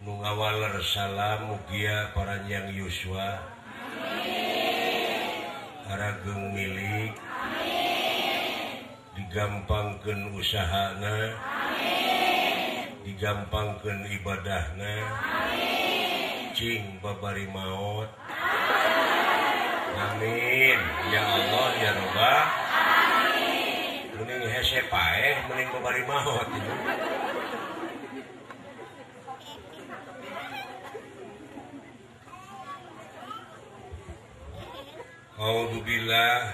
Nu ngawaler salam mugia paranjang yuswa. Amin. Arageng milik. Amin. Digampangkeun usahana. Amin. Digampangkeun ibadahna. Amin. Cing babari maot. Amin. Ya Allah ya Rabbal. Amin. Mending hese paeh mending babari maot. A'udzubillah,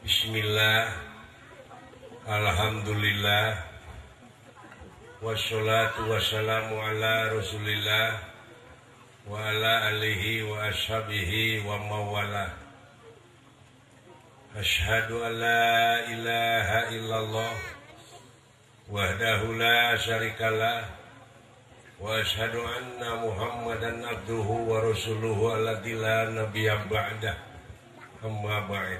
bismillah, alhamdulillah, wassalatu wassalamu ala rasulillah wa ala alihi wa ashabihi wa mawala. Asyhadu an la ilaha illallah wahdahu la syarikalah wa asyhadu anna Muhammadan abduhu wa rasuluhu alladzi la nabiyya ba'dah. Amma ba'd.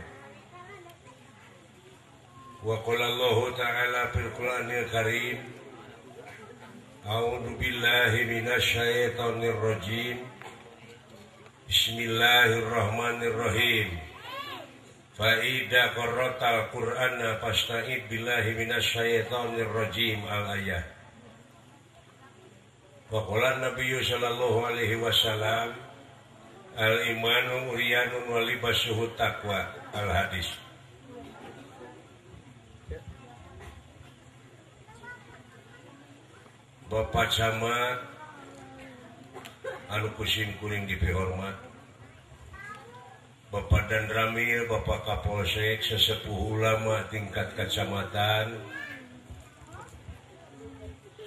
Wa qala Allahu ta'ala fil Qur'anil Karim, a'udzu billahi minasyaitonir rajim. Bismillahirrahmanirrahim. Fa idza qara'tal Qur'ana fasta'id billahi minasyaitonir rajim. Al-ayah. Wa qala Nabiyyu sallallahu alaihi wasallam, al-imanu uryanun wa libasuhu taqwa. Al-hadis. Bapak Camat anu kusim kuring dipihormat, Bapak Danramil, Bapak Kapolsek, sesepuh ulama tingkat kecamatan,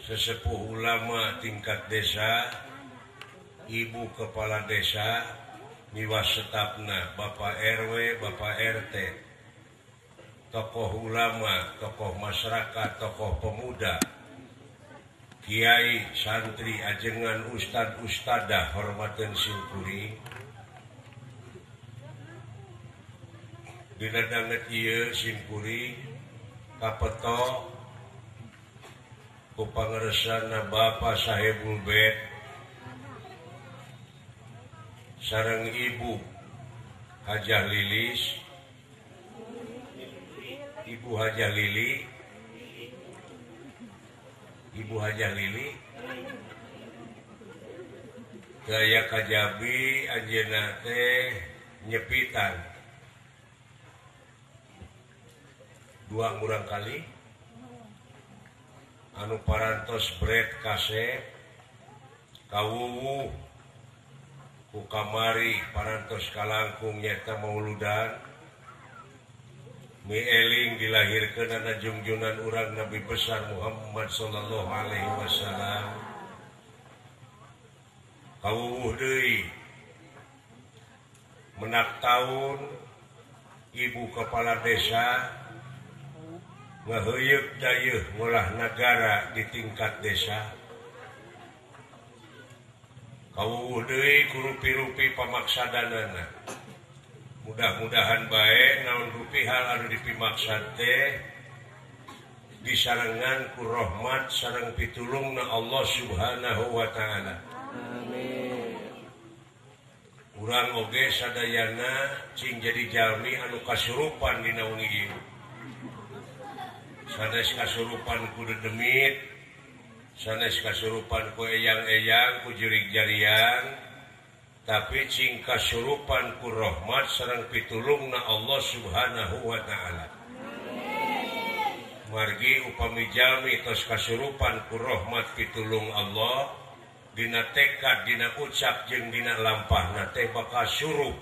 sesepuh ulama tingkat desa, ibu kepala desa, miwas setapna, Bapak RW, Bapak RT, tokoh ulama, tokoh masyarakat, tokoh pemuda, kiai, santri, ajengan, ustad, ustadah, hormaten simkuring. Dina danget ieu simkuring kapeto ku pangersana Bapak Sahibul Bait sareng Ibu Hajah Lilis, Ibu Hajah Lili, Ibu Hajah Lili, gaya kajabi anjeunna teh nyepitan dua murang kali anu parantos bret kasep kawuwuh ku kamari parantos kalangkung nyata mauludan mieling dilahirkeun ana jungjunan urang Nabi besar Muhammad sallallahu alaihi wasallam. Kawuwuh deui menak taun ibu kepala desa ngaheuyeuk dayeuh ngolah nagara di tingkat desa. Kawuwuh deui ku rupi-rupi pamaksadanana. Mudah-mudahan bae naon rupi hal anu dipimaksad teh disarengan ku rahmat sareng pitulungna Allah Subhanahu wa taala. Amin. Urang oge sadayana cing jadi jalmi anu kasurupan dina wengi ieu. Sanes kasurupan ku dedemit, sanes kasurupan ku eyang-eyang, ku jurig jariang, tapi cing kasurupan ku rahmat sareng pitulungna Allah Subhanahu wa taala. Margi upami jalmi tos kasurupan ku rahmat pitulung Allah, dina tekad, dina ucap jeung dina lampahna teh bakal surup.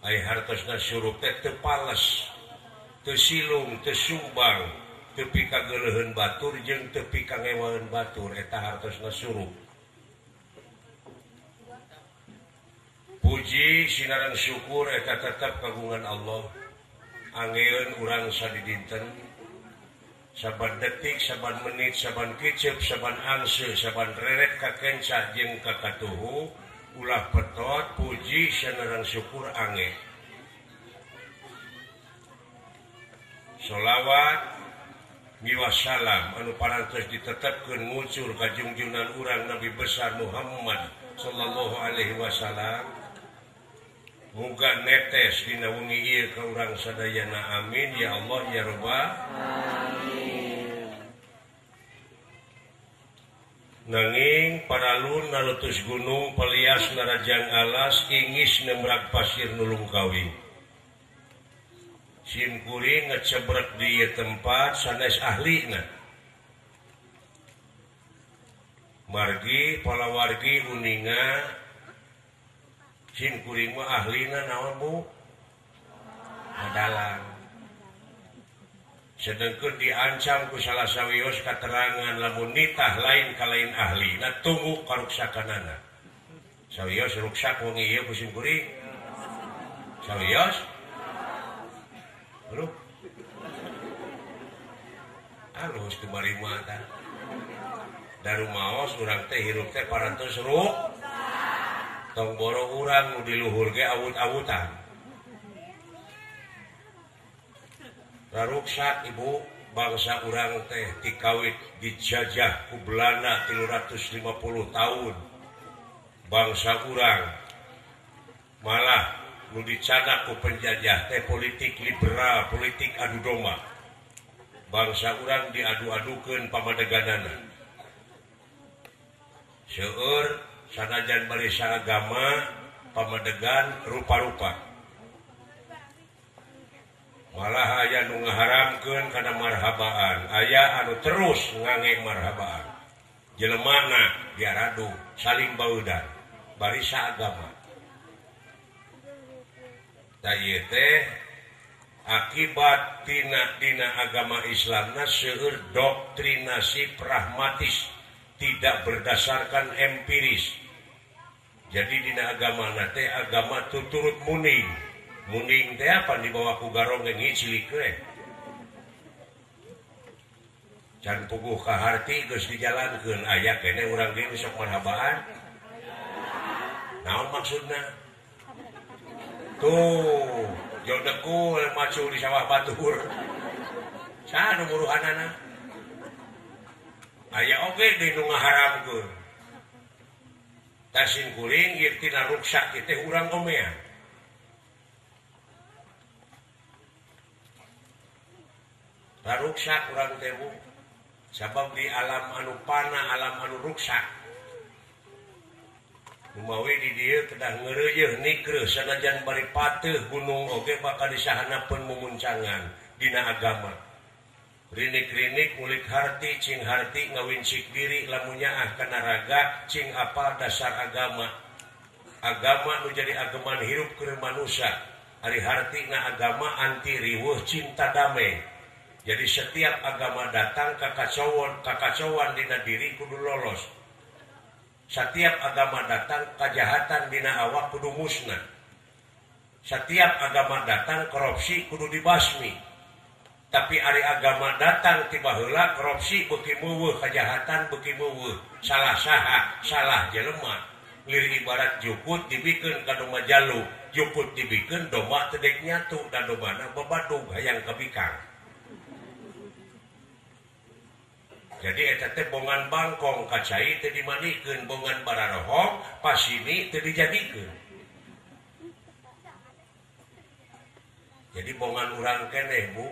Ai hartosna surup teh teu pales, teu silung, teu sumbang, tepi ka geuleuheun batur jeung tepi ka ngewaeun batur, eta hartosna surup. Puji sinareng syukur eta tetep kagungan Allah. Angeun urang sadidinten, saban detik, saban menit, saban kicep, saban angse, saban reret kakenca jeung kakatuhu, ulah petot puji sinareng syukur ange. Sholawat Miwa salam anu parantos ditetepkeun ngucur ka jungjungan urang Nabi besar Muhammad sallallahu alaihi wasallam. Muga netes dina wengi ieu ka urang sadayana, amin ya Allah ya Rabbal alamin. Nanging paralun nalutus gunung pelias narajang alas ingis nemrak pasir nulung kawing. Simkuring ngecebrek di ieu tempat sanes ahlina. Margi palawargi uninga simkuring mah ahlina naon Bu? Adalah. Sedengkeun diancam ku salah sawios katerangan lamun nitah lain ka lain ahlina tunggu karuksakanana. Sawios ruksak wengi ieu ku simkuring. Sawios Bro. Alus kumarima tah. Darumaos urang teh hirup teh parantos ruk. Tong boro urang nu di luhur ge awut-awutan. Raruksak ibu bangsa urang teh tikawit dijajah ku Belanda 350 tahun. Bangsa urang malah nu dicanak ku penjajah teh politik liberal, politik adu domba. Bangsa urang diadu-adukeun pamadeganana. Seueur sanajan bari agama pamadegan rupa-rupa. Malah aya nu ngaharamkeun kana marhabaan, aya anu terus ngange marhabaan. Jelemana diaradu saling baudan bari saagama. Teh akibat tina agama Islamna seueur doktrinasi pragmatis tidak berdasarkan empiris. Jadi dina agama teh agama tuturut muning. Muning teh apa dibawa ku garong ge ngicilik we. Can puguh ka harti geus dijalankeun aya keneh urang ge sok marhabaan. Naon maksudna? Tuh, jodekul macu di sawah batur. Saha nu muruhanana? Aya oge deui nu ngaharamkeun. Tasim kuring ieu tina ruksak ieu teh urang omean. Raruksak urang teh Bu. Sabab di alam anu pana, alam anu ruksak. Lumawi di dieu kedah ngeureuyeun nikreuh sanajan bari pateuh gunung oge bakal disahanapeun mumuncangan dina agama. Rinik-rinik ngulik harti cing harti ngawinsik diri lamun nyaah kana raga cing apal dasar agama. Agama nu jadi ageman hirup keur manusia. Ari hartina agama anti riweuh cinta damai. Jadi setiap agama datang kakacauan dina diri kudu lolos. Setiap agama datang kejahatan dina awak kudu musnah. Setiap agama datang korupsi kudu dibasmi. Tapi ari agama datang tiba heula korupsi beuki meuweuh, kejahatan beuki meuweuh. Salah saha, salah jelema. Lir ibarat jukut dibikeun ka domba jalu, jukut dibikeun domba teu deuk nyatu da dombana babadug hayang kabikang. Jadi eta teh bongan bangkong kacai teu dimandikeun, bongan bararohong pasini teu dijadikeun. Jadi bongan urang keneh Bu,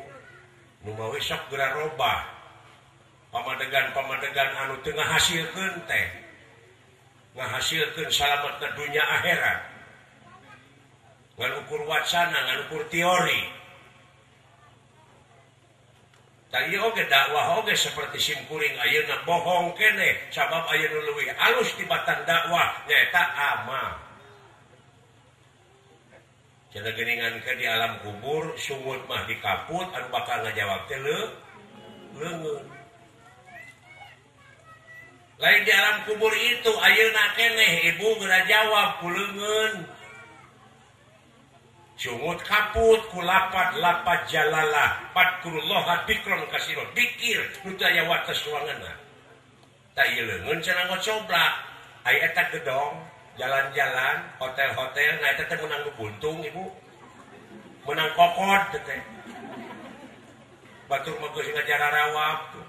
nu mawi sok geura robah. Pamadegan-pamadegan anu teu ngahasilkeun teh, ngahasilkeun salamet ka dunya akhirat. Ngan ukur wacana, ngan ukur teori. Tadi oge dakwah oge seperti simkuring ayeuna bohong keneh sabab ayeuna leuwih alus tibatan dakwah nyaeta amal. Cenah geuningan ke di alam kubur sungut mah dikaput anu bakal ngajawab teh leungeun. Lain di alam kubur itu ayeuna keneh ibu geura jawab ku leungeun. Sungut kaput kulapat-lapat jalalah patkurullaha dikron kasiro dikir nu teu aya wates ruanganna. Tah ieu leungeun cenah ngocoblak. Ai eta gedong jalan-jalan hotel-hotel nah eta teh meunang nu buntung ibu. Meunang kokod teh. Batur mah geus ngajararawa tuh.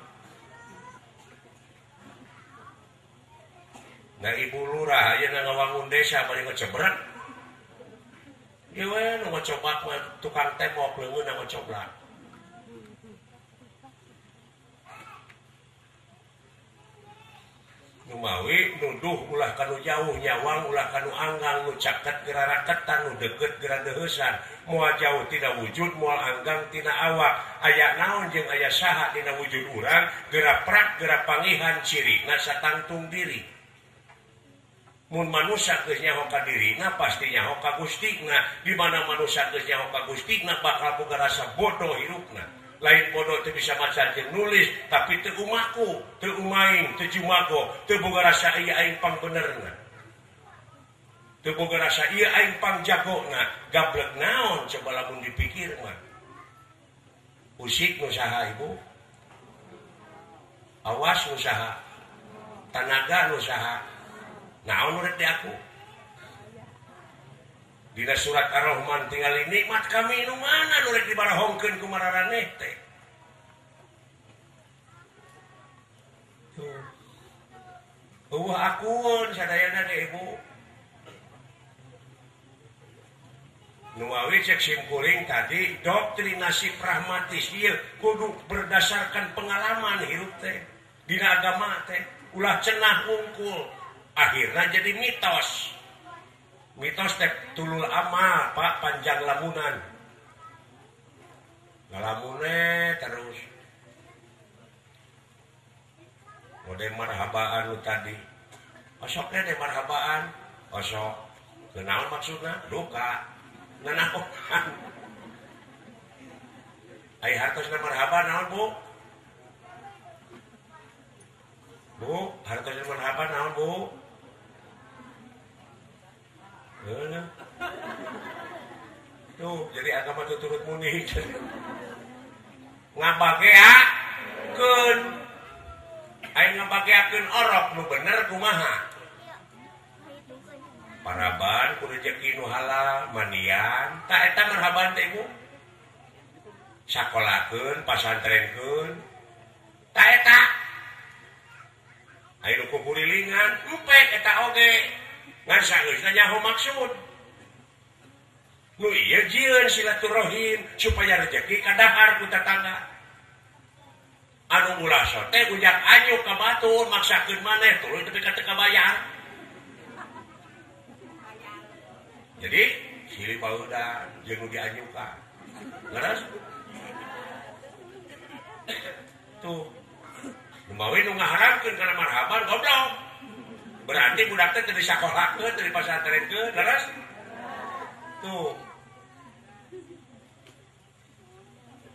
Nah ibu lurah ayeuna ngawangun desa bari ngecebrek. Ieu we nu ngocoblak mah tukang tembok leungeunna ngocoblak. Numawi nuduh ulah kanu jauh nyawang ulah kanu anggang nu caket geraraketan nu deket geradeuheusan moal jauh tina wujud moal anggang tina awak aya naon jeung aya saha dina wujud urang geura prak geura pangihan cirina satangtung diri. Mun manusia geus nyaho ka dirina pasti nyaho ka Gustina. Di mana manusia geus nyaho ka Gustina bakal boga rasa bodoh hirupna. Lain bodoh teu bisa maca jeung nulis tapi teu umaku, teu umaing, teu jumago, teu boga rasa ieu aing pangbenerna. Teu boga rasa ieu aing pangjagona, gablek naon coba lamun dipikir mah. Usik nu saha ibu? Awas nu saha? Tanaga nu saha? Naon rek di aku? Dina surat Ar-Rahman tingali nikmat kami nu mana nu rek dibarahongkeun ku mararaneh teh. Tuh. Eueuh akun sadayana ge ibu. Nu wawi cek simkuring tadi doktrinasi pragmatis ieu kudu berdasarkan pengalaman hirup teh dina agama teh ulah cenah wungkul akhirna jadi mitos. Mitos teh tulul amal Pak panjang lamunan. Ngalamune terus. Mode marhabaan nu tadi. Osok teh marhabaan, osok. Kunaon maksudna? Duka. Nanaonan. Ai hartosna marhaba naon, Bu? Bu, hartosna marhaba naon, Bu? Tuh, jadi agama tuh turut muni. Ngabageakeun. Aing ngabageakeun orok nu bener kumaha? Paraban ku rejeki nu halal, mandian. Tah eta marhaban teh ibu. Sakolakeun, pasantrenkeun. Tah eta. Aing nu kukulilingan, empek eta oge. Ngan sageusna nyaho maksud. Nu ieu jieun silaturahim supaya rejeki kadahar ku tetangga. Anu ulah sote ujak anyuk ka batur maksakeun maneh tuluy tepi ka teu kabayar. Jadi silih baudan jeung nu dianyukan. Leres? Tuh. Numawi nu ngaharamkeun kana marhaban goblok. Berarti budak teh teu disakolakeun, teu dipasantrenkeun, leres? Tuh.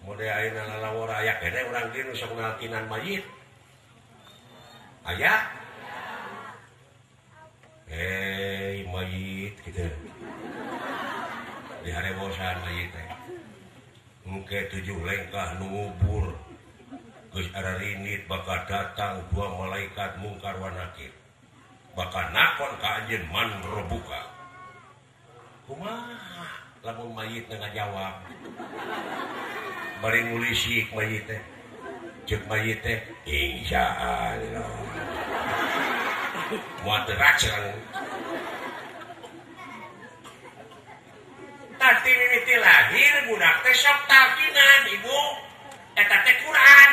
Mode ayeuna lalawora aya keneh urang dieu nu sok ngalkinan mayit. Aya? Hei, mayit kitu. Di harebosan mayit teh. Engke 7 lengkah nu ngubur. Geus ararinit bakal datang 2 malaikat mungkar wa nakir. Bakal nakon ka anjeun man robuka. Kumaha lamun mayit ngajawab. Bari ngulisik mayit teh. Ceuk mayit teh insyaallah. Moal teu racang. Tadi mimiti lahir budak teh sok talkinan ibu. Eta teh Quran.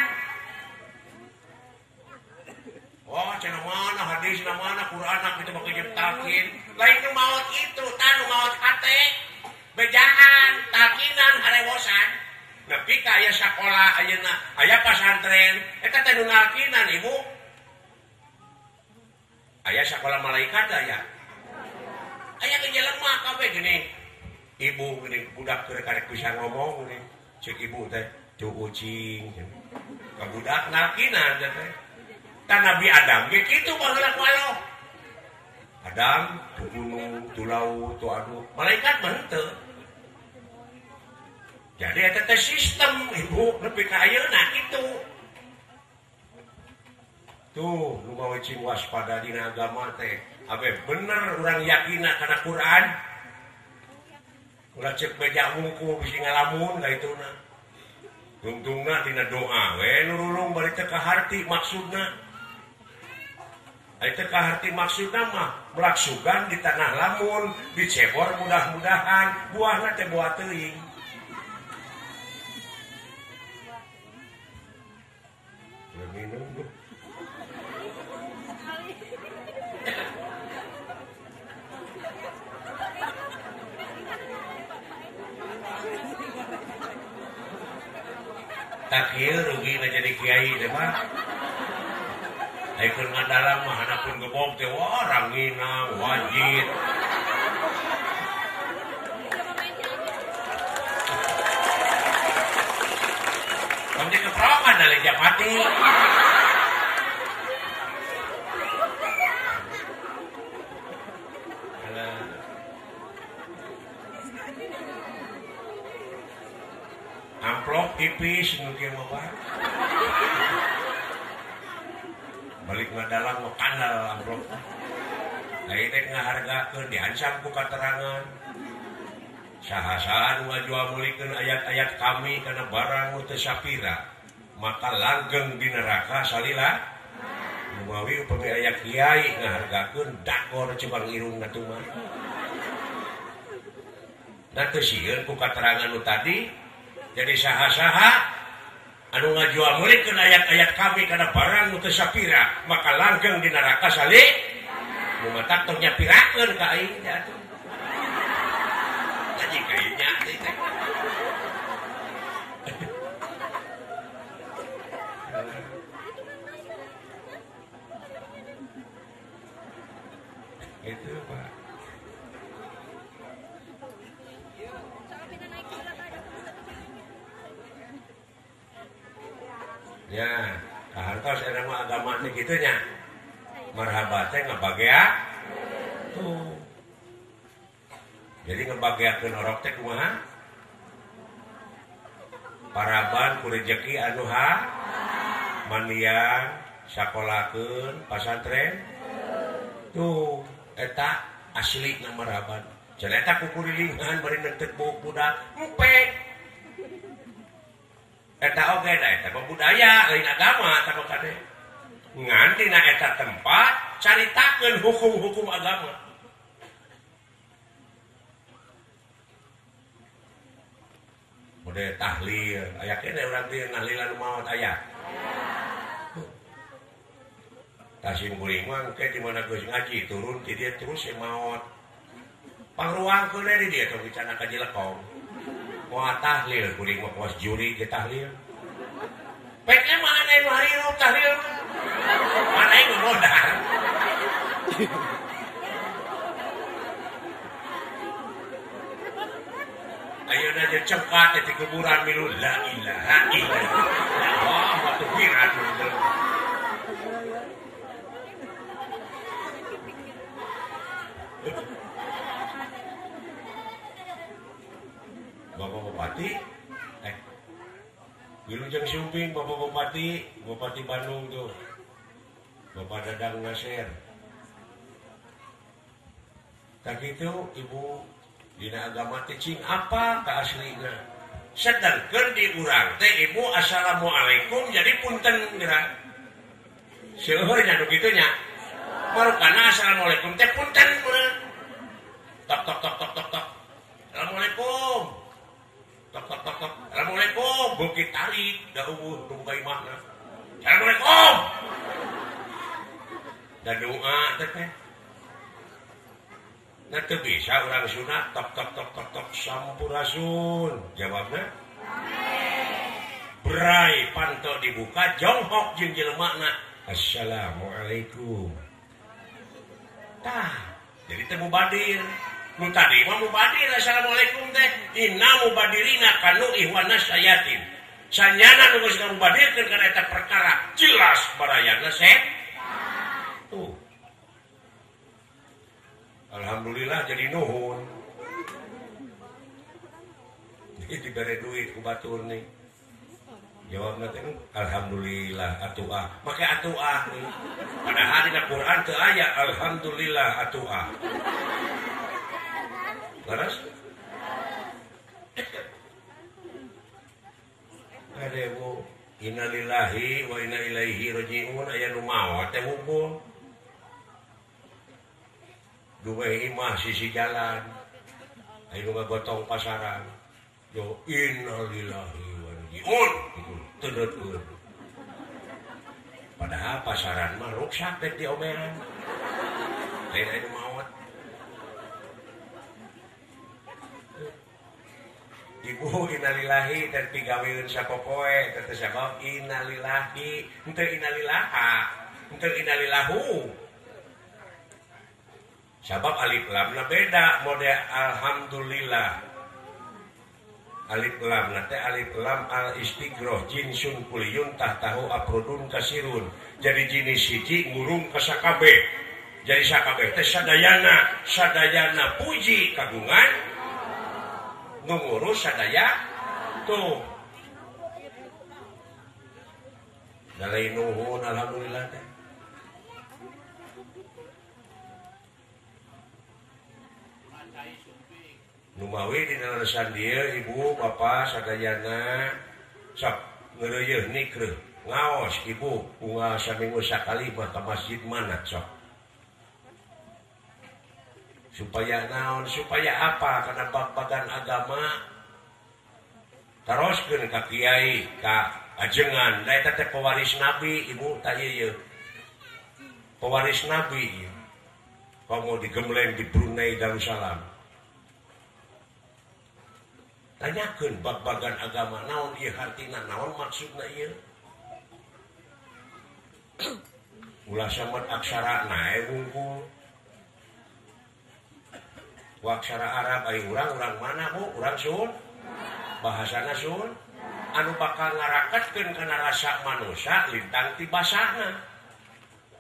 Oh, cenah mana hadis mana Quran kitu mah jeung talkin. Lain nu maot itu, tah nu maot hate. Bejaan, talkinan harewosan. Nepi ka aya sakola ayeuna, aya pasantren, eta teh nu ngalkinan ibu. Aya sakola malaikat aya. Aya ge jelema kabeh geuning. Ibu geuning budak keur karek bisa ngomong geuning. Ceuk ibu teh, "Cu ucing." Ka budak ngalkinan teh. Tan Nabi Adam ge kitu baheula ku Allah. Adam tu gunung, tu laut, tu anu, malaikat mah henteu. Jadi eta teh sistem ibu nepi ka ayeuna kitu. Tuh, nu mawe cing waspada dina agama teh. Abe bener urang yakina kana Quran. Ulah ceuk beja wungkul bisi ngalamun ka ituna. Tungtungna dina doa we nurulung bari teu kaharti maksudna. Ari teu kaharti maksudna mah melaksugan di tanah lamun, dicebor mudah-mudahan, buahna teh buah teuing. Minum tuh. Tak ieu rugi na jadi kiai teh mah. Ai keur ngadalam mah hanapun gebog teh wah ranginang wajib. Tong dikeprokan da leja mati. Amplop tipis nu kieu mah Pak. Balik ngadalang mah kandal amplop. Lain teh ngahargakeun diancam ku katerangan. Saha-saha nu ngajual meulikeun ayat-ayat kami kana barang nu teu sapira, maka langgeng di neraka salila. Numawi upami aya kiai ngahargakeun dagor cebang irungna tuh mah. Da teu sieun ku katerangan nu tadi. Jadi saha-saha anu ngajual meulikeun ayat-ayat kami kana barang nu teu sapira, maka langgeng di neraka sali. Nu matak tong nyapirakeun ka aing teh atuh. Tadi kayaknya teh. Itu Pak. Ya, kahartos eta mah agama teh kitu nya. Marhaba teh ngabagea. Tuh. Jadi ngebageakeun orok teh kumaha? Paraban ku rejeki anu ha mandian, sakolakeun, pasantren. Tuh, eta asli na marhaban. Cenah eta kukurilingan bari nentek budak empe. Eta oge da eta budaya lain agama eta kade. Ngan dina eta tempat caritakeun hukum-hukum agama. Mode tahlil, aya keneh urang teh ngahlilan maot aya. Tasim kuring mah engke di mana geus ngaji turun ti dieu terus maot. Pangruangkeun di dieu tong dicana ka Jelekong. Moal tahlil kuring mah puas juri ge tahlil. Pek mah ane nu harirup tahlil mah. Mana nu modar. Ayeuna je cengkat di kuburan milu la ilaha illallah. Wah, waktu pirat. Bapak Bupati, Wilujeng Sumping, Bapak Bupati, Bupati Bandung tuh, Bapak Dadang Nasir. Tak itu ibu dina agama teh cing apa keaslina. Sedangkan di urang teh ibu assalamualaikum jadi punten geura. Seueur nya nu kitu nya. Marukana assalamualaikum teh punten geura. Tok tok tok tok tok tok. Assalamualaikum. Tok tok tok tok. Assalamualaikum. Bukit tarik da eueuh nu buka imahna. Assalamualaikum. Da doa teh teh. Nah teu bisa urang sunat tok tok tok tok tok sampurasun. Jawabna Berai panto dibuka jonghok jeung jelemana. Assalamualaikum. Tah, jadi teh mubadir. Nu tadi mah mubadir assalamualaikum teh inna mubadirina kanu ihwana sayatin. Sanyana nu geus ngamubadirkeun kana eta perkara jelas barayana set. Tuh. Alhamdulillah jadi nuhun. Jadi dibere duit ku batur nih. Jawabna teh alhamdulillah atuah. Make atuah nih. Padahal dina Quran teu aya alhamdulillah atuah. Leres? Aduh, innalillahi wa inna ilaihi rajiun aya nu maot teh hungkul. Duwe imah sisi jalan. Aya nu ngagotong pasaran. Yo innalillahi wa inna ilaihi rajiun. Teudeukeun. Padahal pasaran mah ruksak teh diomean. Lain aya nu maot. Ibu innalillahi dan pigaweun sapopoe teh sabab innalillahi henteu innalillaha henteu innalillahu sabab alif lamna beda mode alhamdulillah alif lam na teh alif lam al istighroh jinsun kuliyun tahtahu aprodun kasirun jadi jenis hiji ngurung ka sakabeh jadi sakabeh teh sadayana sadayana puji kagungan ngurus sadaya tuh dalai nuhun alhamdulillah teh numawi dina leresan dieu ibu bapa sadayana sok ngeureuyeun nikreuh ngaos ibu unggal saminggu sakali mah ka masjid mana sok supaya naon supaya apa karena bab-bagan agama teroskeun ka kiai ka ajengan da eta teh pewaris nabi ibu tah ieu pewaris nabi ieu komo digembleng di Brunei Darussalam tanyakeun bab-bagan agama naon ieu hartina naon maksudna ieu ulah samet aksara nae wungkul aksara Arab ari urang mana Bu urang Sun bahasana Sun anu bakal ngaraketkeun kana rasa manusia lintang ti basana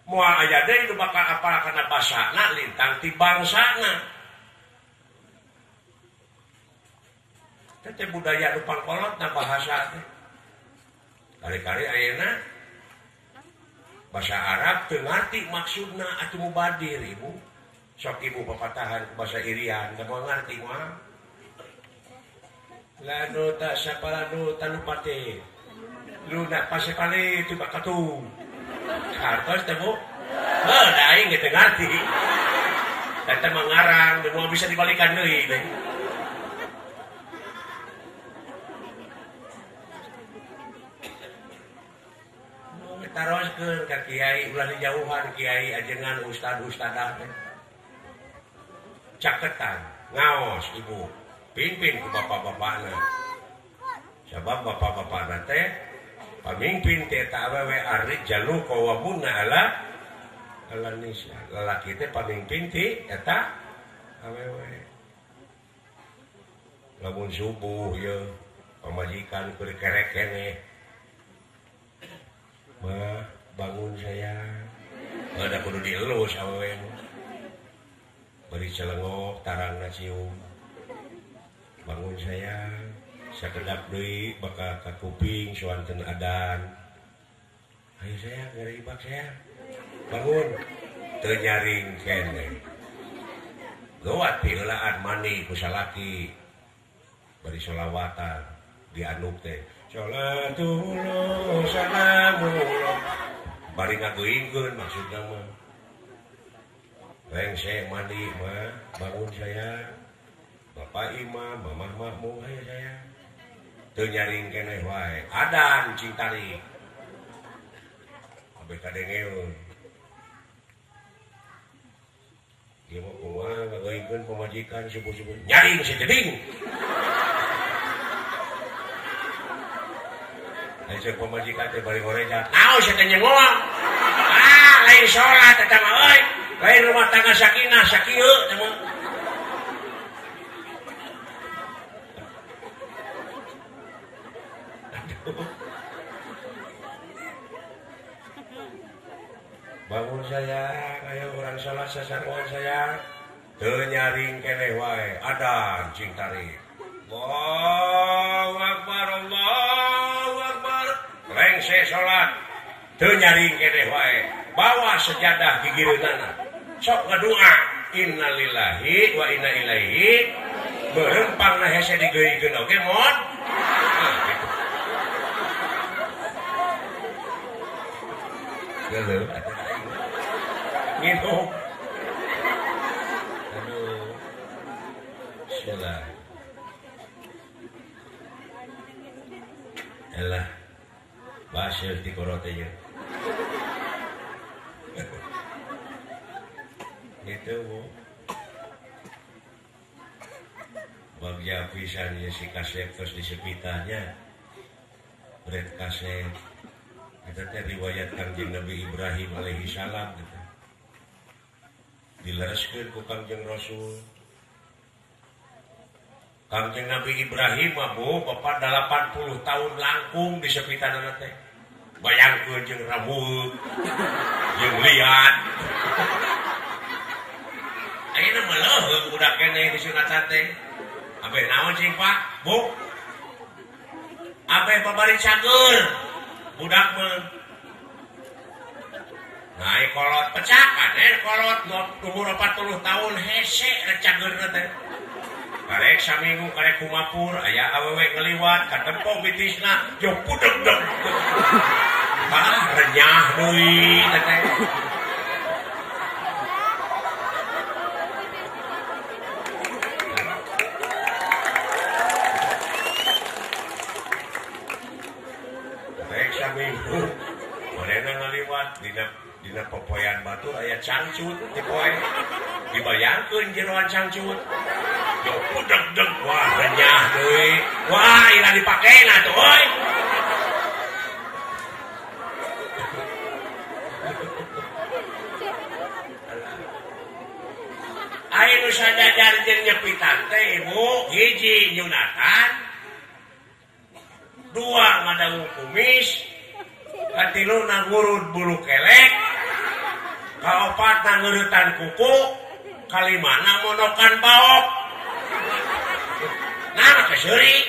moal aya deui nu bakal apal kana basana lintang ti bangsana teh budaya nu pangkolotna bahasa teh kari-kari ayeuna bahasa Arab teu ngarti maksudna atuh mubadir ibu sok ibu papatahan bahasa Irian teu moal ngarti mah lado ta sapalado talupate luna pasepale tu bakatu kartos teh Bu heuh da aing ge teu ngarti eta mah ngarang teu moal bisa dibalikan deui teh taroskeun ka kiai ulah dijauhan kiai ajengan ustad ustadah teh caketan ngaos ibu pimpin ku bapak-bapakna sabab bapak-bapakna teh pamimpin teh ta awewe ar-rijalu qawwamuna ala ala nisa lalaki teh pamimpin ti eta awewe lamun subuh ye pamajikan keur kerek keneh mah bangun sayang ada kudu dielus awewe bari celengok tarangna cium bangun sayang sakedap deui bakal ka kuping suanten adan ayo sayang ngaribak sayang bangun teu nyaring keneh gawat piheulaan mandi ku salaki bari sholawatan dianuk teh sholatullah salamullah bari ngageuingkeun maksudna mah rengse mandi mah bangun saya bapak imam mamah makmum ayo saya teu nyaring keneh wae adan cing tarik abeh kadengeun ieu mah kumaha ngageuingkeun pamajikan subuh-subuh nyaring si jeding lain ceuk pamajikan teh bari ngoreja naon sia teh nyengoang ah lain salat eta mah euy lain rumah tangga sakinah sakieu teh mah. Bangun sayang, ayo urang salat sasaruan sayang. Teu nyaring keneh wae, adan cing tarik. Allahu akbar, Allahu akbar. Rengse salat, teu nyaring keneh wae. Bawa sejadah gigireunana. Sok ngadua, innalillahi wa inna ilaihi. Berempangna hese digeuikeun oge mon. Nah, gitu. Geuleuh atuh aing. Nginum. Aduh. Bismillah. Elah. Baseuh ti korote ieu. Gitu Bu. Bagja pisan ieu si kasep tos disepitanya. Bret kasep. Eta teh riwayat Kangjeng Nabi Ibrahim alaihi salam gitu. Dilereskeun ku Kangjeng Rasul. Kangjeng Nabi Ibrahim mah Bu, bapak 80 tahun langkung disepitanana teh. Bayangkeun jeung rambut, jeung liat. Ayeuna mah leuheung budak keneh disunatan teh. Abeh naon cing Pak? Bu. Abeh babari cager. Budak mah. Nah, kolot pecakan kolot umur 40 tahun hese rek cagerna teh. Karek saminggu karek kumapur aya awewe ngeliwat katempo bitisna jauh pudeg-deg. Ah, renyah deui teh. Karek saminggu marena ngaliwat dina popoyan batu aya cangcut ti poe. Dibayangkeun jeroan cangcut. Deg-deg wah renyah deui. Wah, ila dipakena tuh euy. Aya nu sajajar jeung nyepitan teh ibu, hiji nyunatan, dua ngadangu kumis, katilu ngurud bulu kelek, kaopat ngeuretan kuku, kalimana monokan baok. Nah, make seuri.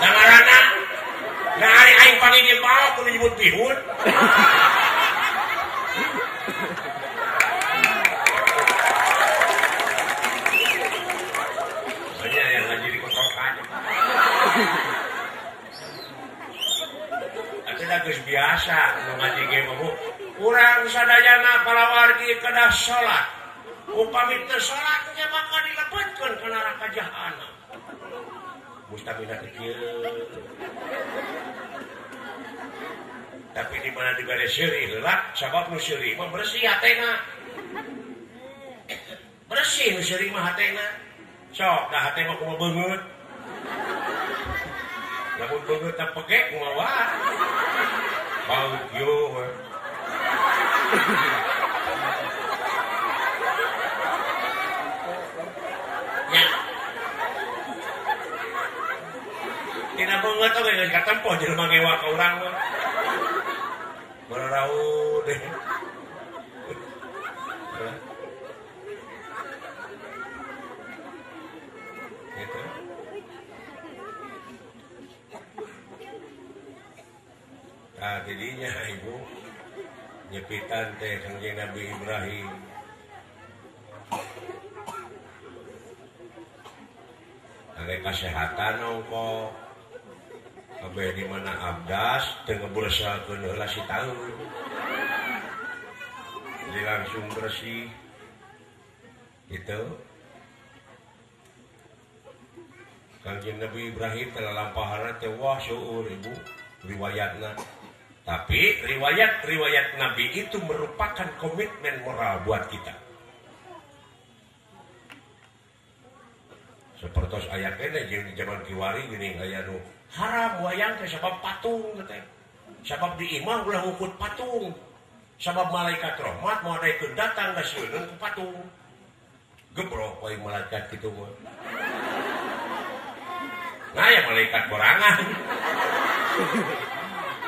Da ngaranna. Da ari aing panggil jeung baok kudu nyebut bihun. Banyak yang ngaji di kotokan. Atuh da geus biasa nu ngaji ge mah Bu. Urang sadayana palawargi kedah salat. Upami teu salat nya bakal dilebetkeun ka neraka jahanam. Mustamina teh kieu. Tapi di mana dibere seuri heula, sabab nu seuri mah bersih hatena. Bersih nu seuri mah hatena. Sok da hate mah kumaha beungeut. Lamun beungeut teh peke kumaha wae. Bau kieu we. Ya. Tina beungeut oge geus katempo jelema ngewa ka urang mah. Bararaud deh. Gitu. Nah, jadinya ibu nyepitan teh Kangjeng Nabi Ibrahim. Ada kesehatan ongko. Kabeh di mana abdas teu ngebursakeun heula si taun. Jadi langsung bersih. Gitu. Kangjeng Nabi Ibrahim telah lampahanna teh wah seueur ibu riwayatna. Tapi riwayat-riwayat Nabi itu merupakan komitmen moral buat kita. Sepertos aya keneh jeung di zaman kiwari geuning aya nu haram wayang teh sabab patung teh. Sabab di imah ulah ngukut patung. Sabab malaikat rahmat moal daekeun datang ka sieun ku patung. Gebrok wae malaikat kitu mah. Nah ya malaikat borangan.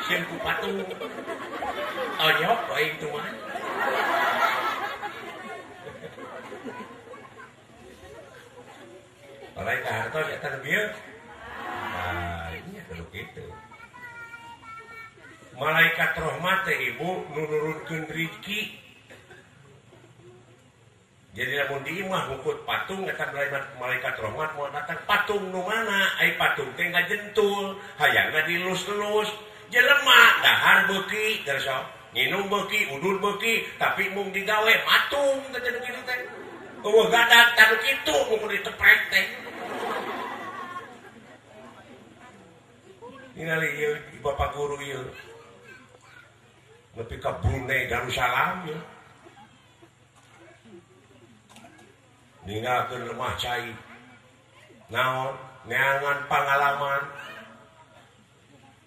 Sieun ku patung. Onyok wae itu mah. Malaikat hartos eta nu bieu. Nah, ini kudu kitu. Malaikat rahmat teh ibu nu nurunkeun rezeki. Jadi lamun di imah ngukut patung eta malaikat rahmat moal datang patung nu mana? Ai patung teh ngajentul, hayangna dilus-elus. Jelema dahar beuki geus sok. Nginum beuki, udud beuki, tapi mung digawe matung teh nu kitu teh. Eueuh gadat tanu kitu mung diteprek teh. Ningali ieu bapak guru ieu. Nepi ka Brunei Darussalam ieu. Ninggalkeun lemah cai. Naon neangan pangalaman.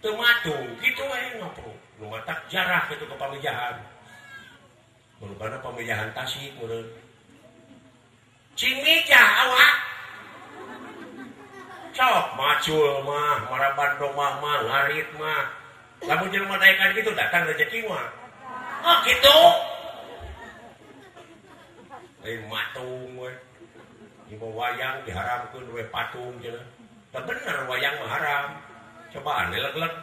Teu matung kitu we ngapro. Nu matak jarah kitu ke pamijahan. Merupana pamijahan Tasik meureun. Cing mijah awak. Sok macul mah, maraban domah mah, ngarit mah. Lamun jelema daekan kitu datang rezeki mah. Oh kitu. Lain matung we. Ieu wayang diharamkeun we patung cenah. Teu bener wayang mah haram. Cobaan leg-leg.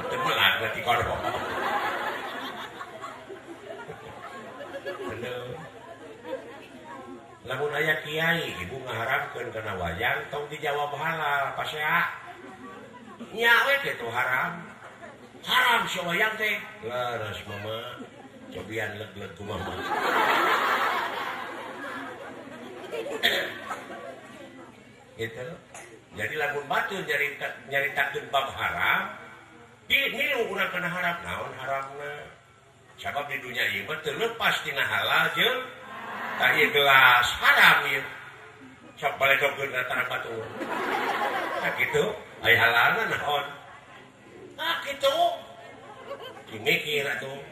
Teu melag ti kono. Bener. Lamun aya kiai ibu ngaharamkeun kana wayang tong dijawab halal pasea. Nya we kitu haram. Haram si wayang teh. Leres mama. Cobian leg-leg kumaha. Gitu. Jadi lamun batur nyaritakeun bab haram, di milu urang kana haram, naon haramna? Sabab di dunia ieu mah teu lepas tina halal jeung tah ieu gelas haram ieu. Sok baledogkeun ka tanah batur. Nah kitu, aya halalna naon? Nah kitu. Mikir atuh.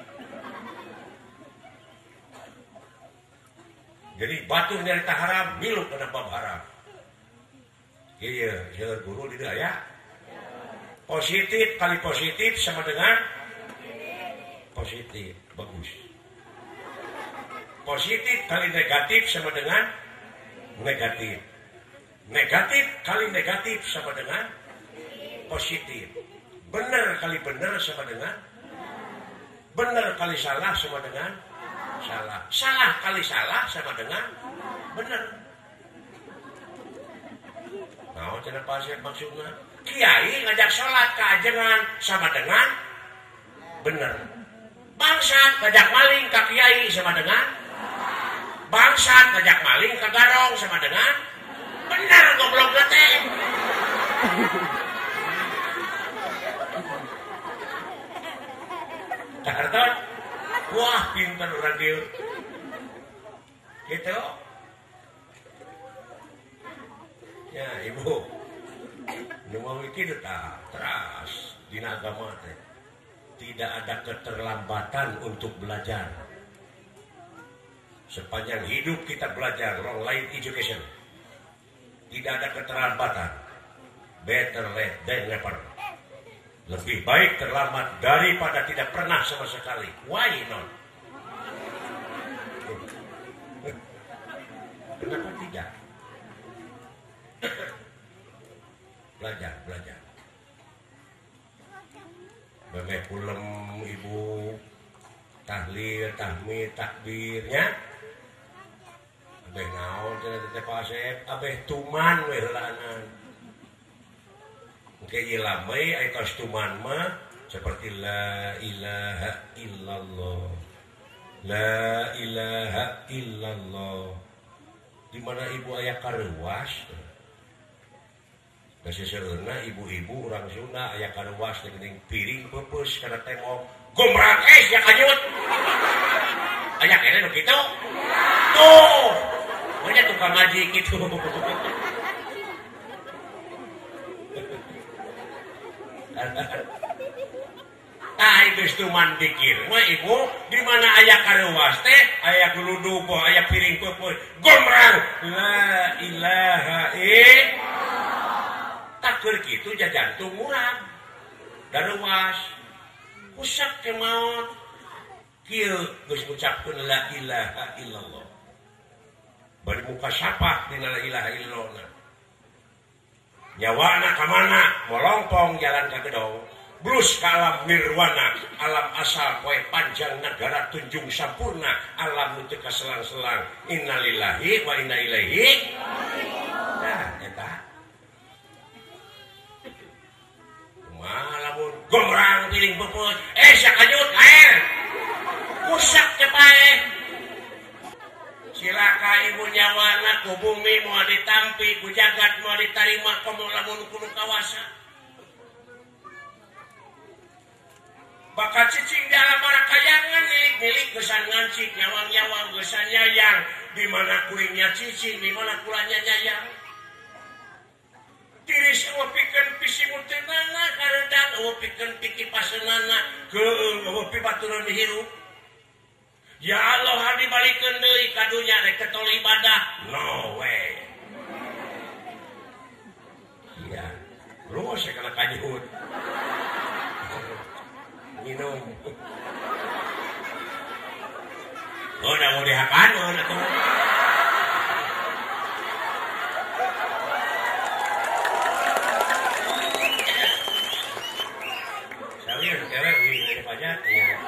Jadi batur nyarita haram, milu kana bab haram. Iya, seueur guru di dieu aya. Positif kali positif sama dengan positif, bagus. Positif kali negatif sama dengan negatif. Negatif kali negatif sama dengan positif. Benar kali benar sama dengan benar kali salah sama dengan salah. Salah kali salah sama dengan benar. Nah, cenah pasir maksudna kiai ngajak salat ka ajengan sama dengan bener. Bangsat ngajak maling ka kiai sama dengan bangsat ngajak maling ka garong sama dengan bener goblok teh. Kaharton, wah pinter urang dieu. Gitu. Ya ibu, nu mau kitu tah teras dina agama teh. Tidak ada keterlambatan untuk belajar. Sepanjang hidup kita belajar, long life education. Tidak ada keterlambatan. Better late than never. Lebih baik terlambat daripada tidak pernah sama sekali. Why not? Kenapa tidak? Belajar, belajar. Memeh kulem ibu, tahlil, tahmid, takbirnya. Abeh naon cenah teh Pak Asep, abeh tuman we heulaanan. Engke ieu lamai aya tos tuman mah seperti la ilaha illallah. La ilaha illallah. Di mana ibu aya kareuwas? Seseueurna ibu-ibu urang Sunda aya kareuwas teh geuning piring peupeus kana tembok. Gombrang es ya kanyut. Aya keneh nu kitu? Tuh. Banyak tukang ngaji kitu. Tah geus tuman dikir mah ibu di mana aya kareuwas teh aya guludug aya piring peupeus. Gombrang la ilaha illallah. Takeur kitu jajantung urang daruwas kusak ke maot kieu geus ngucapkeun la ilaha illallah bari muka sapah dina la ilaha illallah nyawana ka mana molongpong jalan ka gedong blus ka alam nirwana alam asal poe panjang negara tunjung sampurna alam nu teu kaselang-selang innalillahi wa inna ilaihi raji'un. Nah eta kumaha lamun Gomrang piring pupus. Sia kajut air. Kusak cepae. Silaka ibu nyawana ku bumi moal ditampi, ku jagat moal ditarima komo lamun kudu kawasa. Bakal cicing di alam kayangan milik gesan ngancik nyawang-nyawang gesan nyayang di mana kuringnya cicing di mana kulanya nyayang. Tiris eueuh pikeun pisimuteunana karedang eueuh pikeun pikipaseunana keueung eueuh pibatureun hirup. Ya Allah ha dibalikeun deui ka dunya rek ketol ibadah. No way. Iya, rumus kana kanyuhun. Minum. Oh, da mau dihakan atuh. Sawir kewe uing pajak ya.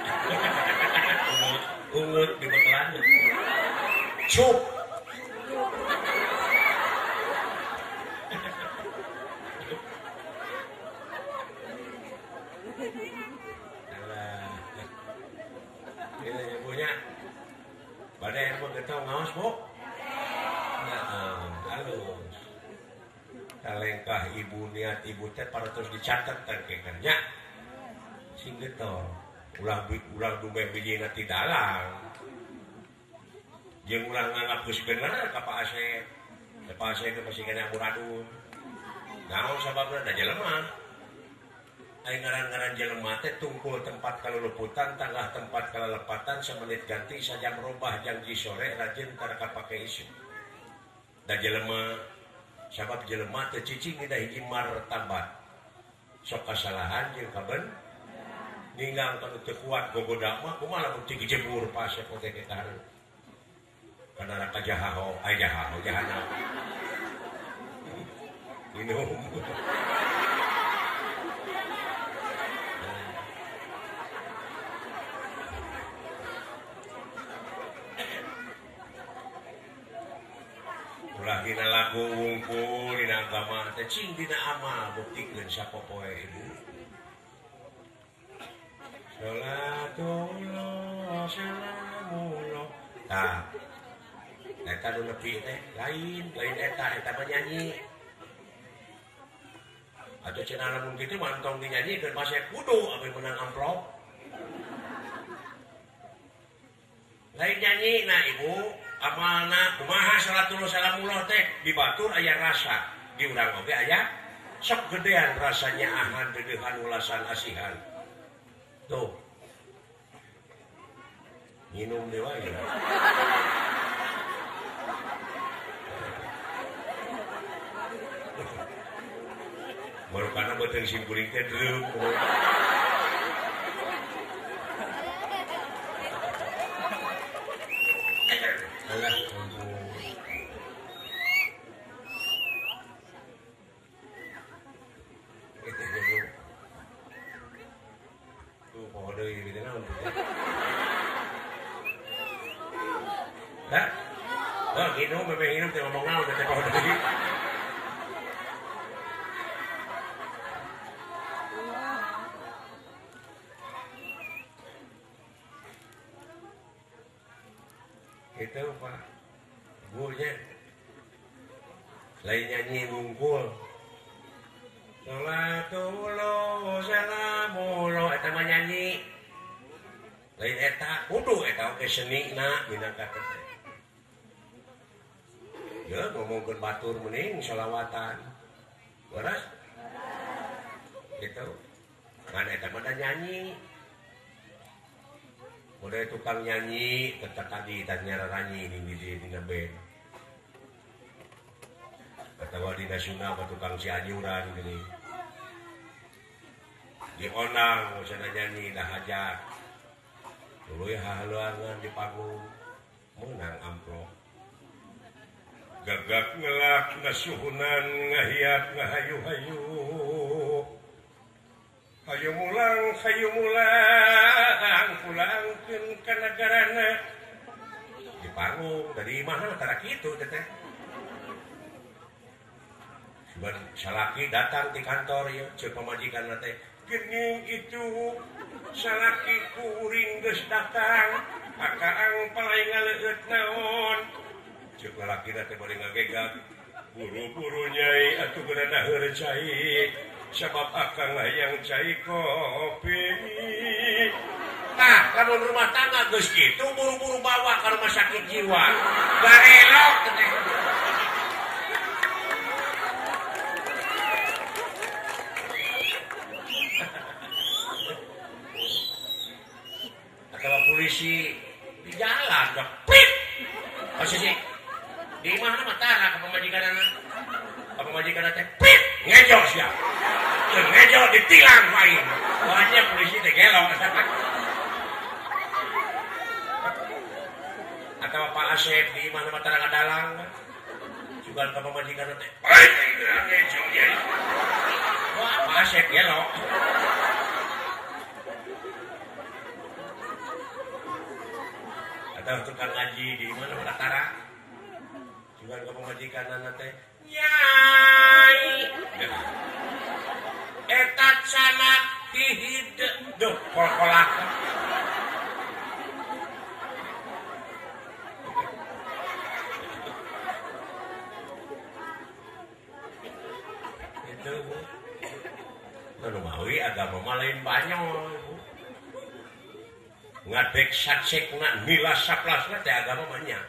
Ungut di bekelan. Cup. Alah. Ini punya. Badai apa getong ngaos, Bu? Heeh, halus. Kalengkah ibu niat ibu teh paratos dicatet teh nya. Sing getong. Ulah ulah dumeh bijina ti dalang. Jeung ulah nganggap geus bener ka Pak Asep. Pak Asep teh masih kena amburadul. Naon sababna da jelema. Ari ngaran-ngaran jelema teh tungkul tempat kaluluputan, tanggah tempat kalalepatan, samenit ganti sajam robah janji sore rajin tara kapake isu. Da jelema sabab jelema teh cicing dina hiji martabat. Sok kasalahan jeung kaben ninggang kanu teu kuat gogoda mah kumaha lamun ti jebur Pak Asep teh ka hareup. Kana raka jahaho, ai jahaho jahanam. Minum. Ulah dina lagu wungkul dina agama teh cing dina amal buktikeun sapopoe ibu. Salatullah salamullah. Tah. Eta nu nepi teh lain, lain eta, eta mah nyanyi. Atuh cenah lamun kitu mah entong dinyanyikeun pasek kudu abeh meunang amplop. Lain nyanyi nah ibu, amalna kumaha salatullah salamullah teh di batur aya rasa, di urang oge aya sok gedean rasanya ahan deudeuhan ulasan asihan. Tuh. Minum deui wae. Baru karena beuteung simkuring teh dreup. Alah, ampun. Tuh, poho deui gitu naon teh. Hah? Oh, nginum, memang nginum teh ngomong naon teh poho deui. Itu Pak gurunya lain nyanyi wungkul salatullah salamullah eta mah nyanyi lain eta kudu eta oge senina minangka teh ya ngomongkeun batur mending sholawatan waras gitu kan eta mah nyanyi. Udah tukang nyanyi, tetap tadi tanya ranyi ini di dina band. Atau di nasional tukang Cianjuran gini. Di onang sana nyanyi dah hajat. Dulu ya haluangan di panggung menang amplop. Gagak ngelak ngasuhunan ngahiat ngahayu-hayu. Hayu mulang pulangkeun ka nagarana. Di panggung dari mana tara kitu teh. Sugan salaki datang di kantor ya ceuk pamajikanna teh, Gening itu salaki kuring geus datang akaang palai ngaleueut naon ceuk lalakina teh bari ngagegag buru-buru nyai atuh geuna daheur cai sabab akang hayang cai kopi. Tah lamun rumah tangga geus kitu buru-buru bawa ka rumah sakit jiwa garelok teh. Kalau polisi di jalan udah prit posisi di mana mah tara ka pamajikanana ka pamajikanana teh prit ngejo sia ngejo ditilang wae wanya polisi teh gelong atau Pak Asep di mana mah tara ngadalang juga ka pamajikanana teh prit ngejo ye wah Pak Asep gelong. Atau tukang ngaji di mana mana tara juga ke pemajikan teh nyai eta sanak hihid duh kol-kolak itu Bu anu mawi agama mah lain banyol Bu ngadek satsekna nila saplasna teh agama banyak.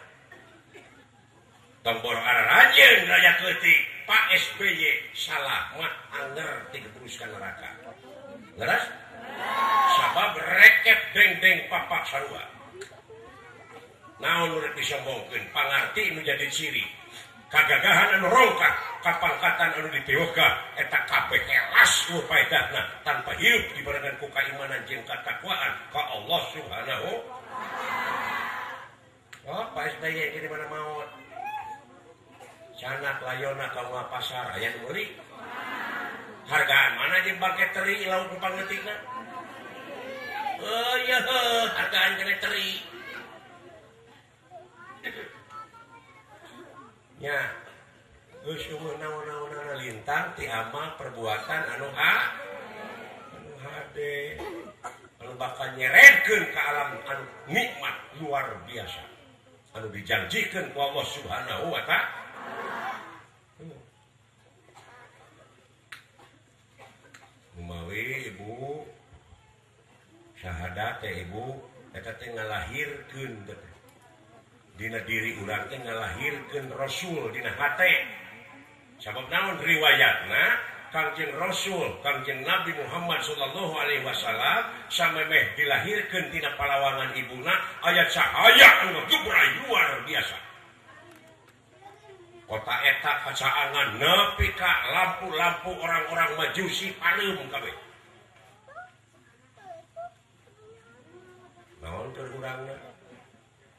Tong boro araranjeun rakyat leutik Pak SBY salah mah anger digebruskan neraka. Leres? Sabab rekep deng-deng papak sarua. Naon nu rek disombongkeun pangarti nu jadi ciri. Kagagahan anu rongkah, kapangkatan anu ditiwegah eta kabeh kelas eueuh paedahna tanpa hirup dibarengan ku kaimanan jeung katakwaan ka Allah Subhanahu. Oh, Pak SBY di mana maot? Canak layona ka pasar aya nu meuli. Hargaan mana jeung bangke teri lauk pangeutikna? Oh iya, hargaan kene teri. Nya geus eueuh naon-naonana lintang ti amal perbuatan anu ha anu hade anu bakal nyeredkeun ka alam anu nikmat luar biasa anu dijanjikeun ku Allah Subhanahu wa ta'ala. Kumawi ibu syahadat teh ibu eta teh ngalahirkeun teh dina diri urang teh ngalahirkeun rasul dina hate. Sabab naon riwayatna Kangjeng Rasul, Kangjeng Nabi Muhammad sallallahu alaihi wasallam samemeh dilahirkeun tina palawangan ibuna aya cahaya anu gebray luar biasa. Kota eta kacaangan nepi ka lampu-lampu orang-orang Majusi pareum kabeh. Naon keur urangna?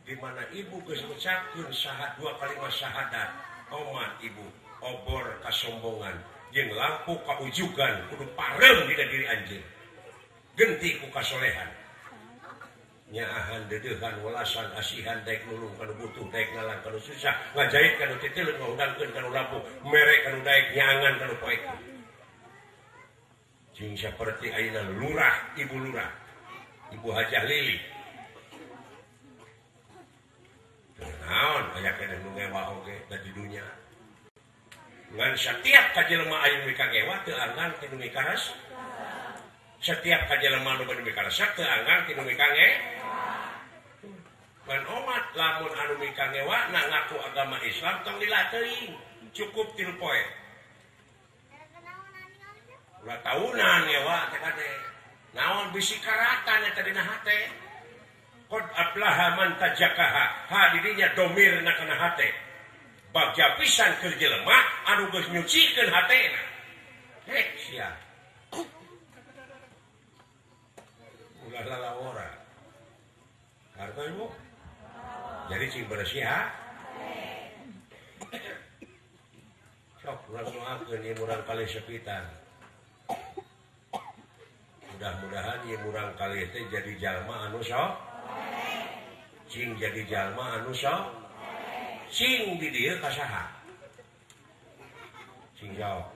Di mana ibu geus ngucapkeun saha dua kalimat syahadat, omat ibu obor kasombongan jeung lampu kaujugan kudu pareum dina diri anjeun. Genti ku kasolehan. Nyaahan dedeuhan welasan asihan daek nulung kanu butuh daek ngalang kanu susah ngajait kanu titileun ngahudangkeun kanu lampu mere kanu daek nyangan kanu poek. Jeung saperti ayeuna lurah ibu lurah Ibu Hajah Lili. Naon aya keneh nu ngewa oge da di dunya. Ngan setiap kajelema aya nu mikagewa teu anggang ti nu mikares. Setiap kajelema nu bade mikaresep teu anggang ti nu mikange. Ngan omat lamun anu mikangewa na ngaku agama Islam tong dilateuing, cukup 3 poe. Ulah taunan ngewa teh kade. Naon bisi karatan eta dina hate. Qad aflaha man tajakaha, ha didinya domirna kana hate. Bagja pisan keur jelema anu geus nyucikeun hatena. Hek sia. Ulah lalawora. Harto ibu? Jadi cing bersih ha? Sok urang doakeun ieu murang kali sepitan. Mudah-mudahan ieu murang kali teh jadi jalma anu sok. Cing jadi jalma anu sok. Cing di dieu ka saha? Cing jawab.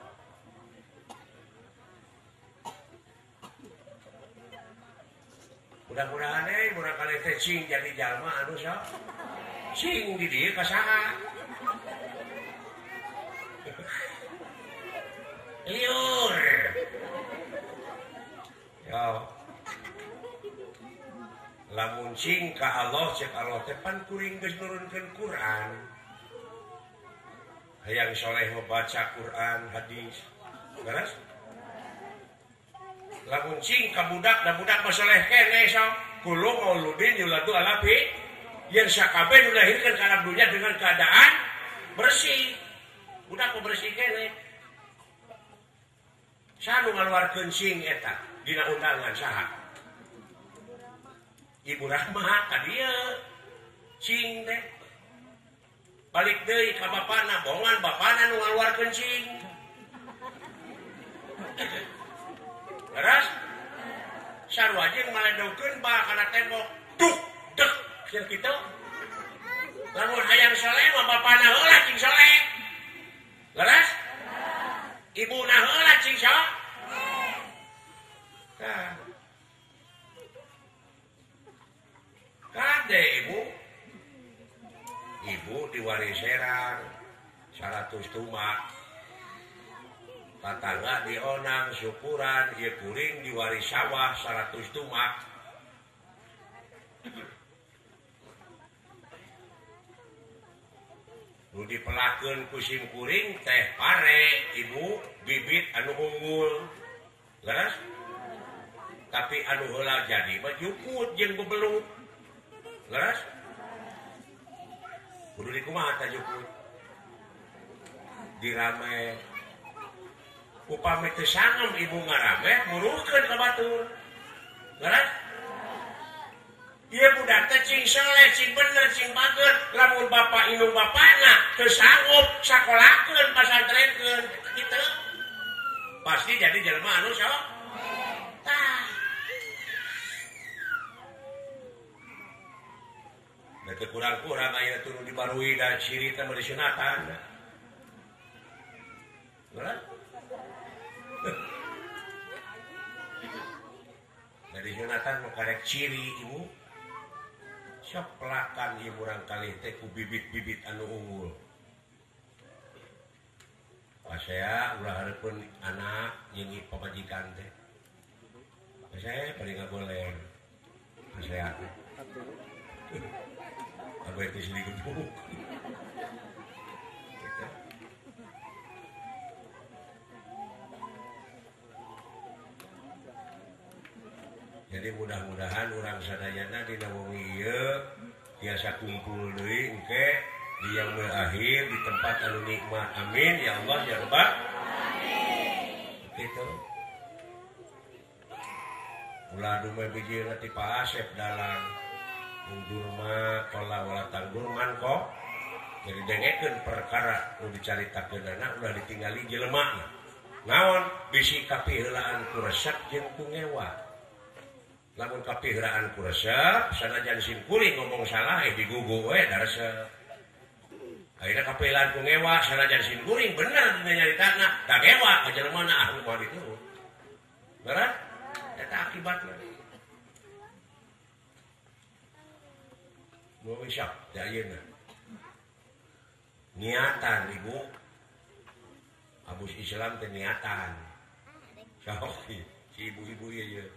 Mudah-mudahan murangkalih teh cing jadi jalma anu sok cing di dieu ka saha. Liur. Yo. Lamun cing ka Allah cek Allah teh pan kuring geus nurunkeun Quran. Hayang soleh membaca Quran, hadis. Beres? Lamun cing ka budak da budak mah soleh keneh sok. Kullu mauludin yuladu ala fi yen sakabeh dilahirkeun ka alam dunya dengan keadaan bersih. Budak mah bersih keneh. Saha nu ngaluarkeun cing eta dina undangan saha? Ibu Rahma ka dieu cing teh. Balik deui ka bapana, bongan bapana nu ngaluarkeun cing. Leres? Sarua jeung maledogkeun ba kana tembok. Duk dek sia kitu. Lamun hayang soleh mah bapana heula cing soleh. Leres? Ibuna heula cing soleh. Tah. Kade ibu? Ibu diwaris serang 100 tumak. Tatangga dionang syukuran ieu kuring diwaris sawah 100 tumak. Nu dipelakeun ku sim kuring teh pare ibu bibit anu unggul. Leres? Tapi anu heula jadi mah jukut jeung bebeluk. Leres? Kudu dikumaha tah jukut? Dirame. Upami teu sangem ibu ngarame muruhkeun ka batur. Leres? Ieu budak teh cing soleh, cing bener, cing bager. Lamun bapak indung bapana teu sanggup sakolakeun, pasantrenkeun, kitu. Pasti jadi jelema anu sok. Tah. Da teu kurang-kurang aya turun dibarui da ciri teh mah disunatan. Leres? Dari sunatan nu karek ciri ibu. Sok pelakan ieu murangkalih teh ku bibit-bibit anu unggul. Pasea ulah hareupeun anak jeung pamajikan teh. Pasea paling ngagoler. Pasea. Abah teh sini gebuk. Gitu. Jadi mudah-mudahan urang sadayana dina wengi ieu tiasa kumpul deui engke di yaumil akhir di tempat anu nikmat. Amin ya Allah ya Rabbal alamin. Gitu. Ulah dume bijil ti Pak Asep dalang undurma qala wala tanggurman kok. Jadi dengekeun perkara nu dicaritakeunana ulah ditinggali jelemana. Naon bisi kapiheulaan ku resep jeung ku ngewa. Lamun kapiheulaan ku resep sanajan sim kuring ngomong salah digugu we da resep. Ayeuna kapiheulaan ku ngewa sanajan sim kuring bener dina nyaritana da ngewa ka jelemana ah nu moal diturut. Berat? Eta akibatna. Nu siap da ayeuna. Niatan ibu. Abus Islam teh niatan. Sok si ibu-ibu ieu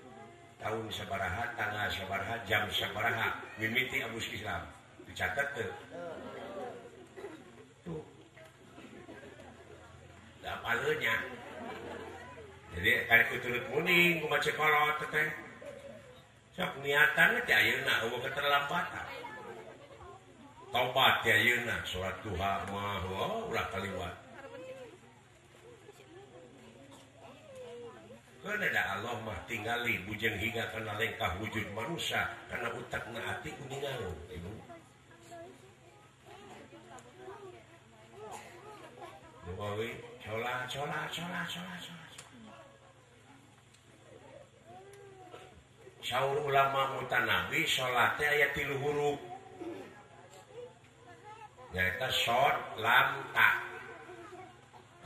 tahun sabaraha, tanggal sabaraha, jam sabaraha mimiti abus Islam. Dicatat teu? Tuh. Da apaleunnya. Jadi karek turut muning kumaha cekolot teh. Sok niatan teh ayeuna eueuh keterlambatan. Tobat teh ayeuna salat duha mah ulah kaliwat. Karena Allah mah tinggali bujeng hingga kana lengkah wujud manusia karena utakna ati kuningal ibu. Duwawi cola cola cola cola cola. Saur ulama mutanabi salat teh aya 3 huruf. Nyaeta shod lam ta.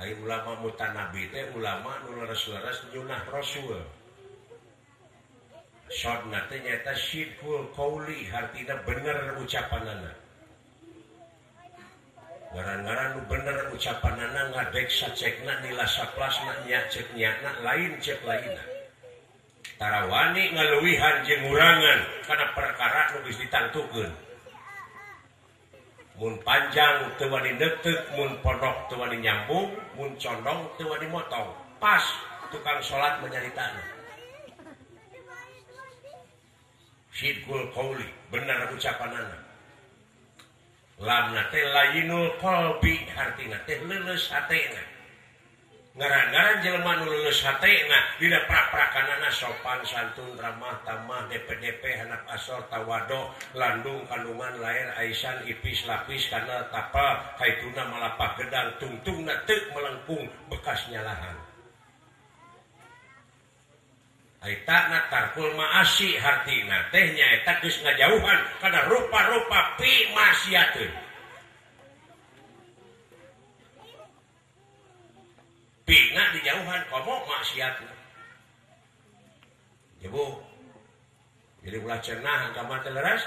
Ai ulama mutanabi teh ulama nu leres-leres nyunah rasul. Sodna teh nyaeta sidqul qauli hartina bener ucapanana. Ngaran-ngaran nu bener ucapanana ngadek sacekna nila saplasna nya cek nyana lain cek lainna. Tarawani ngaluwihan jeung ngurangan kana perkara nu geus ditangtukeun. Mun panjang teu wani neuteuk, mun pondok teu wani nyambung, mun condong teu wani motong. Pas tukang salat menyaritana. Sidqul qauli bener ucapanana. Lamna teh layinul qalbi hartina teh leuleus hatena. Ngaran-ngaran jelema nu leuleus hatena dina prak-prakanana sopan santun ramah tamah DPDP hanap asor tawado landung kandungan lair aisan ipis lapis kana tapa kaituna malapak gedang tungtungna teu melengkung bekas nyalahan. Aitana tarkul maasi hartina teh nyaeta geus ngajauhan kana rupa-rupa pi maksiateun. Pina dijauhan komo maksiatna. Ibu jadi ulah cenah agama teh leres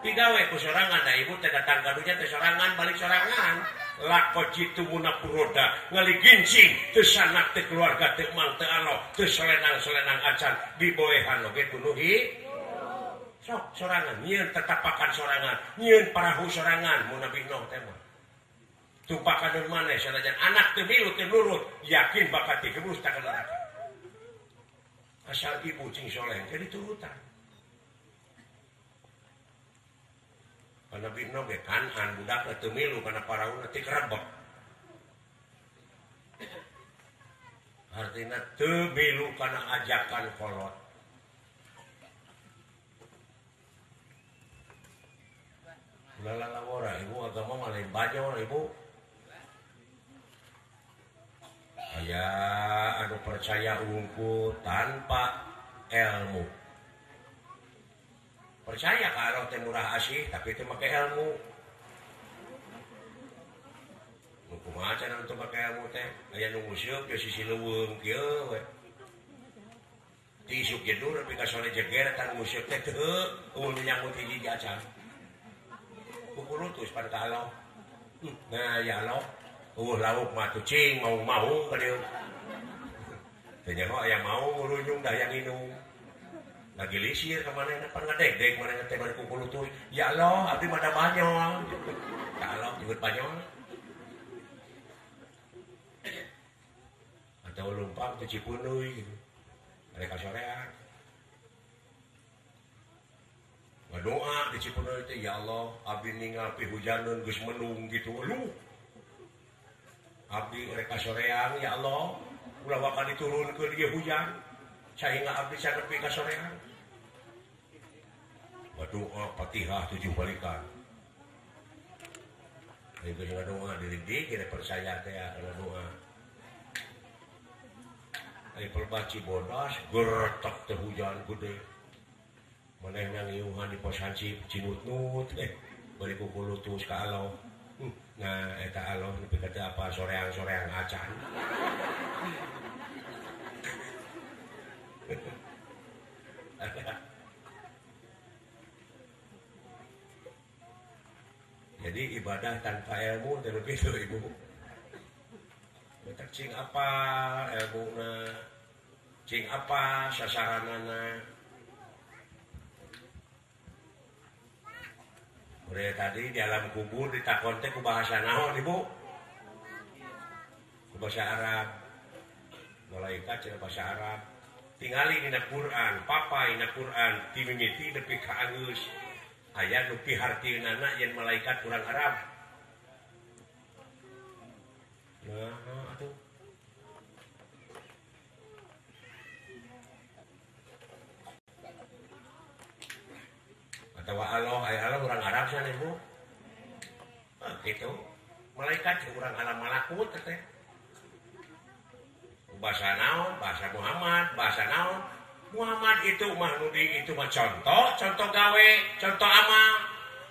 pigawe ku sorangan da ibu teh datang kadunya teh sorangan balik sorangan lako jitu munapuroda ngaligincing teu sanak teu keluarga teu mang teu alo teu selenang-selenang acan diboehan oge kunuhi sok sorangan nyieun tetapakan sorangan nyieun parahu sorangan mun Nabi Nuh teh mah tumpakan deun maneh sanajan anak teu milu teu nurut yakin bakal digebus ka neraka asal ibu cing soleh jadi turutan. Nabi Nuh ge kanan budak teu milu kana parauna teh kerebek. Artina teu milu kana ajakan kolot. Ulah lalawora ibu agama mah lain banyol ibu. Aya anu percaya unggul tanpa ilmu. Percaya ka Allah teh murah asih tapi teu make ilmu. Nu kumaha cenah teu make ilmu teh? Aya nu nguseup di sisi leuweung kieu we. Ti isuk jedur nepi ka sore jeger eta nu nguseup teh teu eueuh nu nyangut hiji acan. Kukulutus pan ka Allah. Nah ya Allah, eueuh lauk mah tuh cing mau-mau ka dieu. Teu nyaho aya mau ngurunyung da hayang nginum. Lagi lisir ke mana pan ngadegdeg mana teh bari kukulutus. Ya Allah, abdi mah da banyol. Ya Allah, jemput banyol. Atau lumpang teh Cipunduy gitu. Mereka sorean. Ngadoa di Cipunduy teh, ya Allah, abdi ninggal pihujaneun geus mendung gitu. Aduh. Abdi reka sorean, ya Allah, ulah waka diturunkeun ieu hujan. Sehingga abdi saged pi ka sorean. Ngadoa Fatihah 7 balikan. Ayo geus ngadoa diri kira percaya teh kana doa. Ayo pelbah Cibodas gertek teh hujan gede. Manehna ngiuhan di pos hansip cinut-nut bari kukulutus ka Allah. Nah eta Allah nepi ka teu apa soreang-soreang acan. Jadi ibadah tanpa ilmu teh kitu ibu. Betak cing apa ilmuna, cing apa sasaranana. Udah tadi di alam kubur ditakon teh ku bahasa naon ibu? Ku bahasa Arab. Malaikat cenah bahasa Arab. Tingali dina Quran, papai dina Quran, timimiti nepi ka anggeus. Aya nu pihartieunana yen malaikat kurang Arab. Nah, atuh. Atawa Allah, aya Allah urang Arab sana ibu. Nah, gitu. Malaikat urang alam malakut teh. Bahasa naon, bahasa Muhammad, bahasa naon. Muhammad itu mah nu di itu mah contoh, contoh gawe, contoh amal.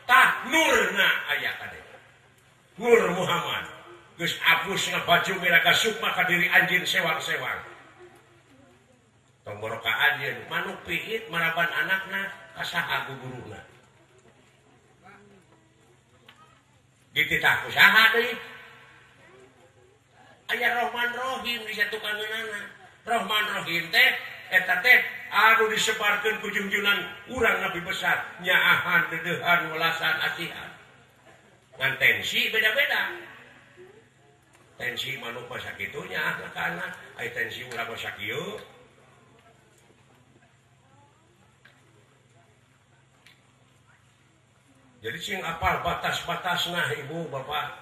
Tah nurna aya kade. Nur Muhammad. Geus apus ngabaju miraga sukma ka diri anjeun sewang-sewang. Tong Tong boro ka anjeun manuk pihit maraban anakna ka saha guguruna. Dititah ku saha deui? Aya Rahman Rohim di satukaneunana. Rahman Rohim teh eta teh anu disebarkeun ku junjunan urang Nabi besar nyaahan dedeuhan welasan asihan. Ngan tensi beda-beda. Tensi manuk mah sakitu nyaah ka anak, ai tensi urang mah sakieu. Jadi sing apal batas-batasna ibu bapak.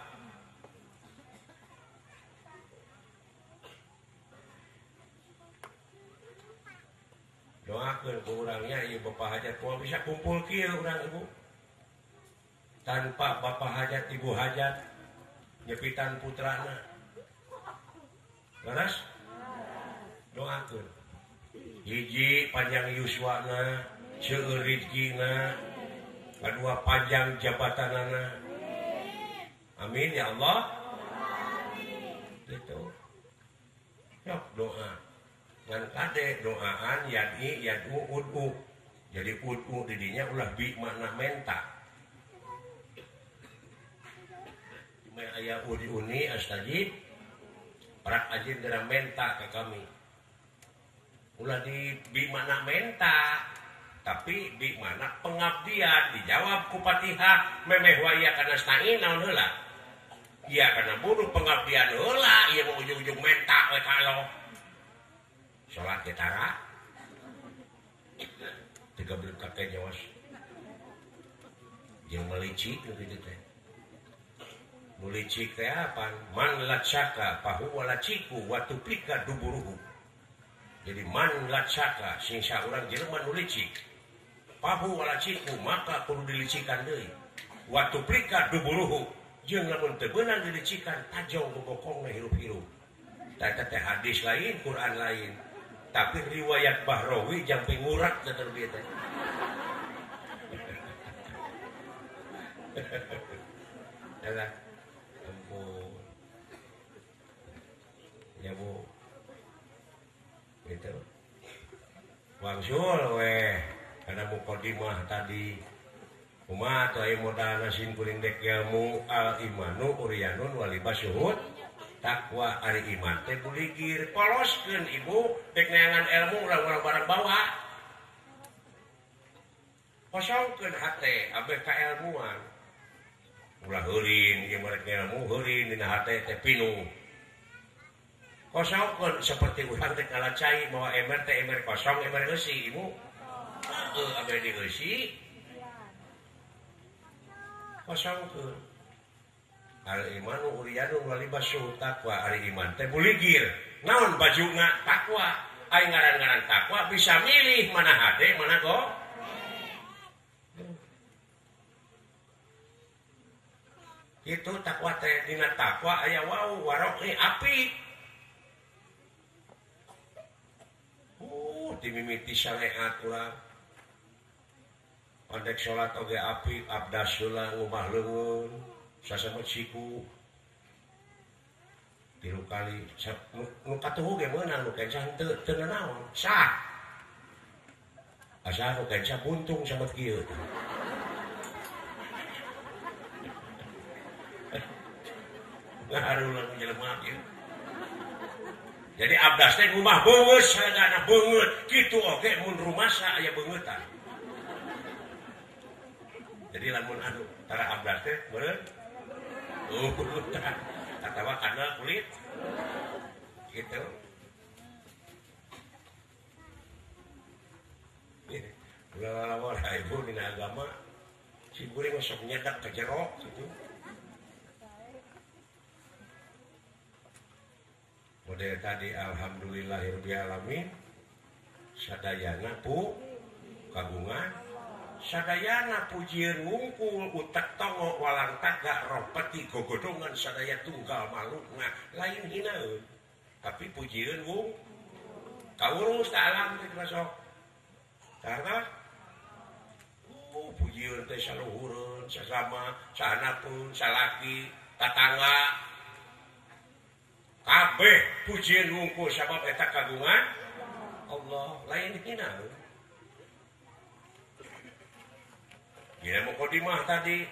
Doakeun ku urangnya ieu bapak hajat moal bisa kumpul kieu urang ibu. Tanpa bapak hajat ibu hajat nyepitan putrana. Leres? Doakeun. Hiji panjang yuswana, seueur rezekina, kadua panjang jabatanana. Amin ya Allah. Gitu. Sok doa. Ngan kade doaan yad'i yad'u ud'u. Jadi ud'u didinya ulah bi makna menta. Cuma aya ud'uni astajib prak ajin geura menta ka kami. Ulah di bi makna menta, tapi bi makna pengabdian dijawab ku Fatihah memeh wa iya kana stain naon heula. Iya kana bunuh pengabdian heula, ieu mah ujung-ujung menta we ka Allah. Salat getara tiga belut kakek nyawas jeung melicik nu kitu teh nu licik teh apa man lacaka fahuwa laciku wa tuplika duburuhu. Jadi man lacaka sing saurang jelema nu licik fahuwa laciku maka kudu dilicikan deui wa tuplika duburuhu jeung lamun teu beunang dilicikan tajong bobokongna hirup-hirup. Tah teh hadis lain Quran lain. Tapi riwayat Bahrawi jampe ngurak teh terbieu teh. Alah, ampun. Ya Bu. Gitu. Wangsul weh kana mukadimah tadi. Kumaha atuh aya modalna sin kuring dek ilmu al imanu uryanun walibasuhud. Takwa ari iman teh buligir poloskeun ibu dek neangan ilmu urang-urang barang bawa kosongkeun hate abeh kaelmuan ulah heurin ieu mah rek ilmu heurin dina hate teh pinuh kosongkeun seperti urang teh kalacai mawa ember teh ember kosong ember eusi ibu heuh abeh dieusi kosongkeun. Al imanu uryanun walibasu taqwa ari iman teh buligir naon bajuna takwa ai ngaran-ngaran takwa bisa milih mana hade mana go itu takwa teh dina takwa aya wau waroqi api dimimiti syariat urang pandek salat oge api abdas heula ngubah leungeun sasamut siku tilu kali nu katuhu ge meunang nu kenca henteu teu nanaon sah asa nu kenca buntung samut kieu ngaharulang jelema kieu. Jadi abdas teh ngumah beungeut sagana beungeut kitu oge mun rumasa aya beungeutan. Jadi lamun anu tara abdas teh meureun atawa kana kulit gitu. Ulah lawan ibu dina agama si kuring mah sok nyedak ka jero gitu. Model tadi alhamdulillahirabbil alamin sadayana pu kagungan sadayana pujieun wungkul utek tongo walang taga roh peti gogodongan sadaya tunggal malukna lain hinaeun tapi pujieun wung kaurus ta alam teh masuk karena pujieun teh saluhureun sasama sahanapun salaki tatangga kabeh pujieun wungkul sabab eta kagungan Allah lain hina. Dina mukadimah tadi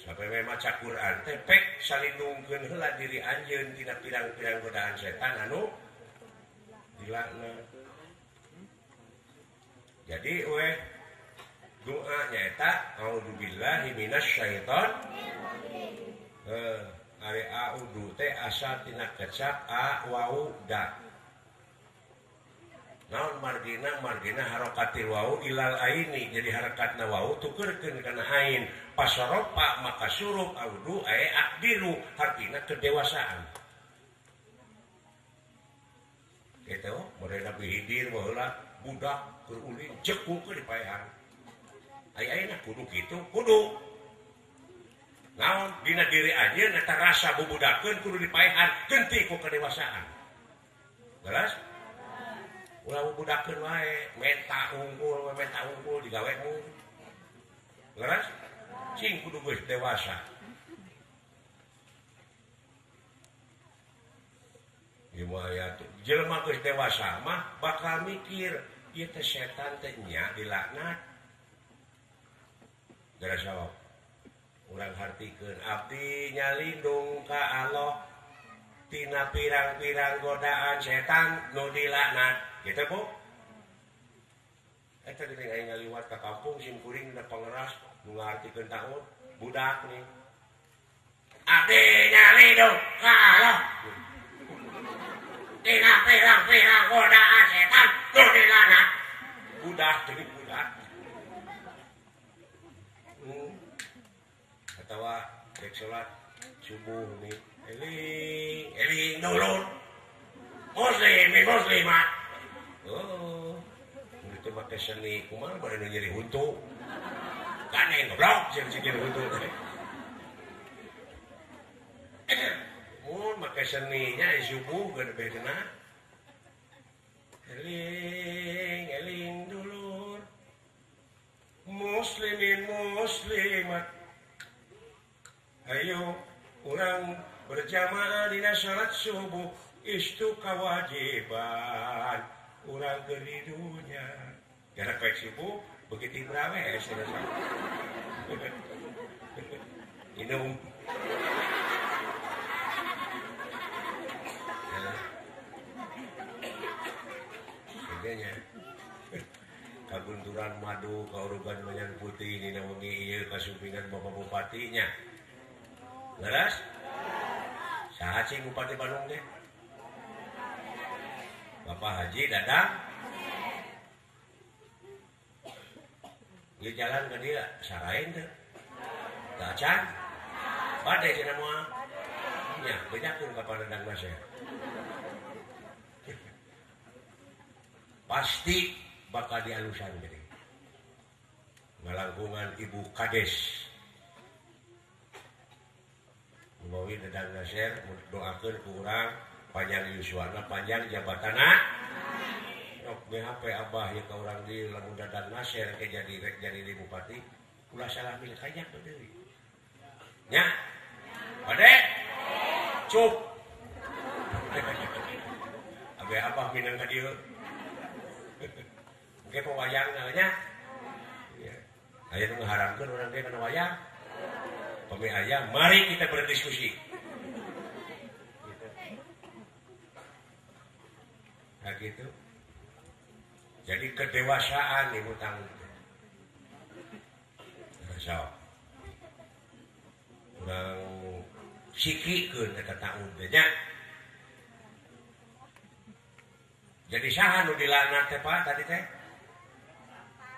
sampai we maca Quran teh pek salindungkeun heula diri anjeun tina pirang-pirang godaan setan anu dilaknat. Jadi we doa nyaeta auzubillahi minasyaiton. Ari audu teh asal tina kecap a wau da. Naon margina margina harokatil wau ilal aini, jadi harakatna wau tukeurkeun kana ain. Pasaropa maka surup audu ae akdiru artina kedewasaan. Kitu model Nabi Hidir baheula budak keur ulin cekuk keur dipaehan. Ai ayeuna kudu kitu kudu. Naon dina diri anjeun eta rasa bubudakeun kudu dipaehan genti ku kedewasaan. Jelas? Ulah bubudakeun wae, menta unggul digawe mu. Leres? Cing kudu geus dewasa. Ieu aya jelema geus dewasa mah bakal mikir ieu teh setan teh nya dilaknat. Geura sok. Urang hartikeun abdi nyalindung ka Allah tina pirang-pirang godaan setan nu dilaknat. Gitu Bu. Eta geuning aing ngaliwat ka kampung sim kuring da pangeras nu ngartikeun taun budak nih. Abdi nyalindung ka Allah tina pirang-pirang godaan setan nu dilaknat. Budak deui budak. Atawa rek salat subuh nih. Eling, eling dulur. Muslimin muslimat. Oh, itu make seni kumaha bade nu nyeri huntu. Ganeng goblok jeung nyeri huntu teh. Mun make seninya subuh geus bedena. Eling, eling dulur. Muslimin muslimat. Ayo urang berjamaah dina salat subuh istu kewajiban urang keur di dunya. Jarak baik subuh begitu brawe cenah. Minum. Sebagainya. Kagunturan madu kaurugan menyan putih dina wengi ieu kasumpingan Bapak Bupatinya. Leres? Saha cing Bupati Bandung teh? Bapak Haji Dadang. Ieu jalan ka dieu saraen teh. Teu acan? Bade cenah moal. Nya bejakeun ka Pak Dadang Nasir. Pasti bakal dialusan gede. Ngalangkungan Ibu Kades. Mawi Dadang Nasir doakeun ku urang panjang yuswana panjang jabatanna. Nok BHP abah ieu ka urang di lamun Dadang Nasir ke jadi rek jadi bupati ulah salah milih kanyak deui. Nya? Bade? Cup. Abe abah minang ka dieu. Engke pewayangna nya. Aya nu ngaharamkeun urang ge kana wayang. Pemi ayam, mari kita berdiskusi. Nah gitu. Jadi kedewasaan ibu tanggung. So, urang sikikeun eta taun teh nya. Jadi saha nu dilaknat teh Pak tadi teh?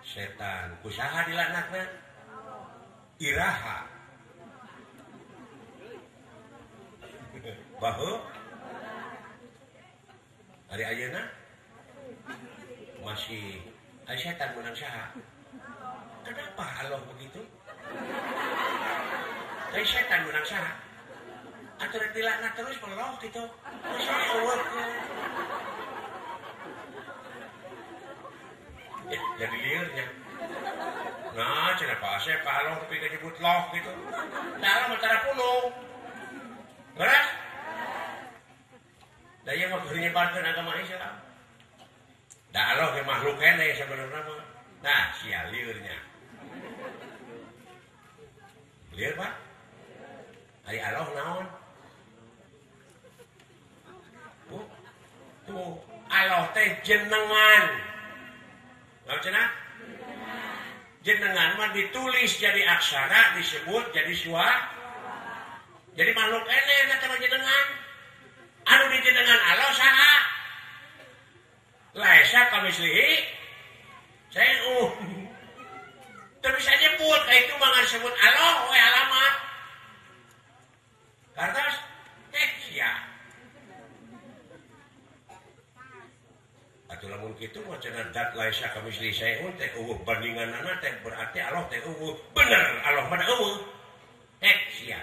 Setan. Ku saha dilaknatna? Iraha. Bahu hari ayeuna masih setan menang saha. Kenapa Allah begitu? Tapi setan menang saha. Atuh rek dilaknat terus meloh gitu. Terus eueuh. Jadi liurnya. Nah, cenah Pak Asep ka Allah tapi disebut loh gitu. Da Allah mah tara pulung. Beres? Da ieu mah keur nyebarkeun agama Islam. Da Allah ge makhluk keneh sabenerna mah. Nah, sia liurnya. Liur Pak? Ari Allah naon? Tuh, Allah teh jenengan. Naon cenah? Jenengan mah ditulis jadi aksara, disebut jadi suara. Jadi makhluk eleh eta mah jenengan. Anu dijenengan Allah saha? Laisa kamislihi syai'un. Teu bisa nyebut ka itu mah disebut Allah we alamat. Kartos teh sia. Atuh lamun kitu mah cenah dat laisa kamislihi syai'un teh eueuh bandinganana teh berarti Allah teh eueuh. Bener Allah mah eueuh. Eh sia.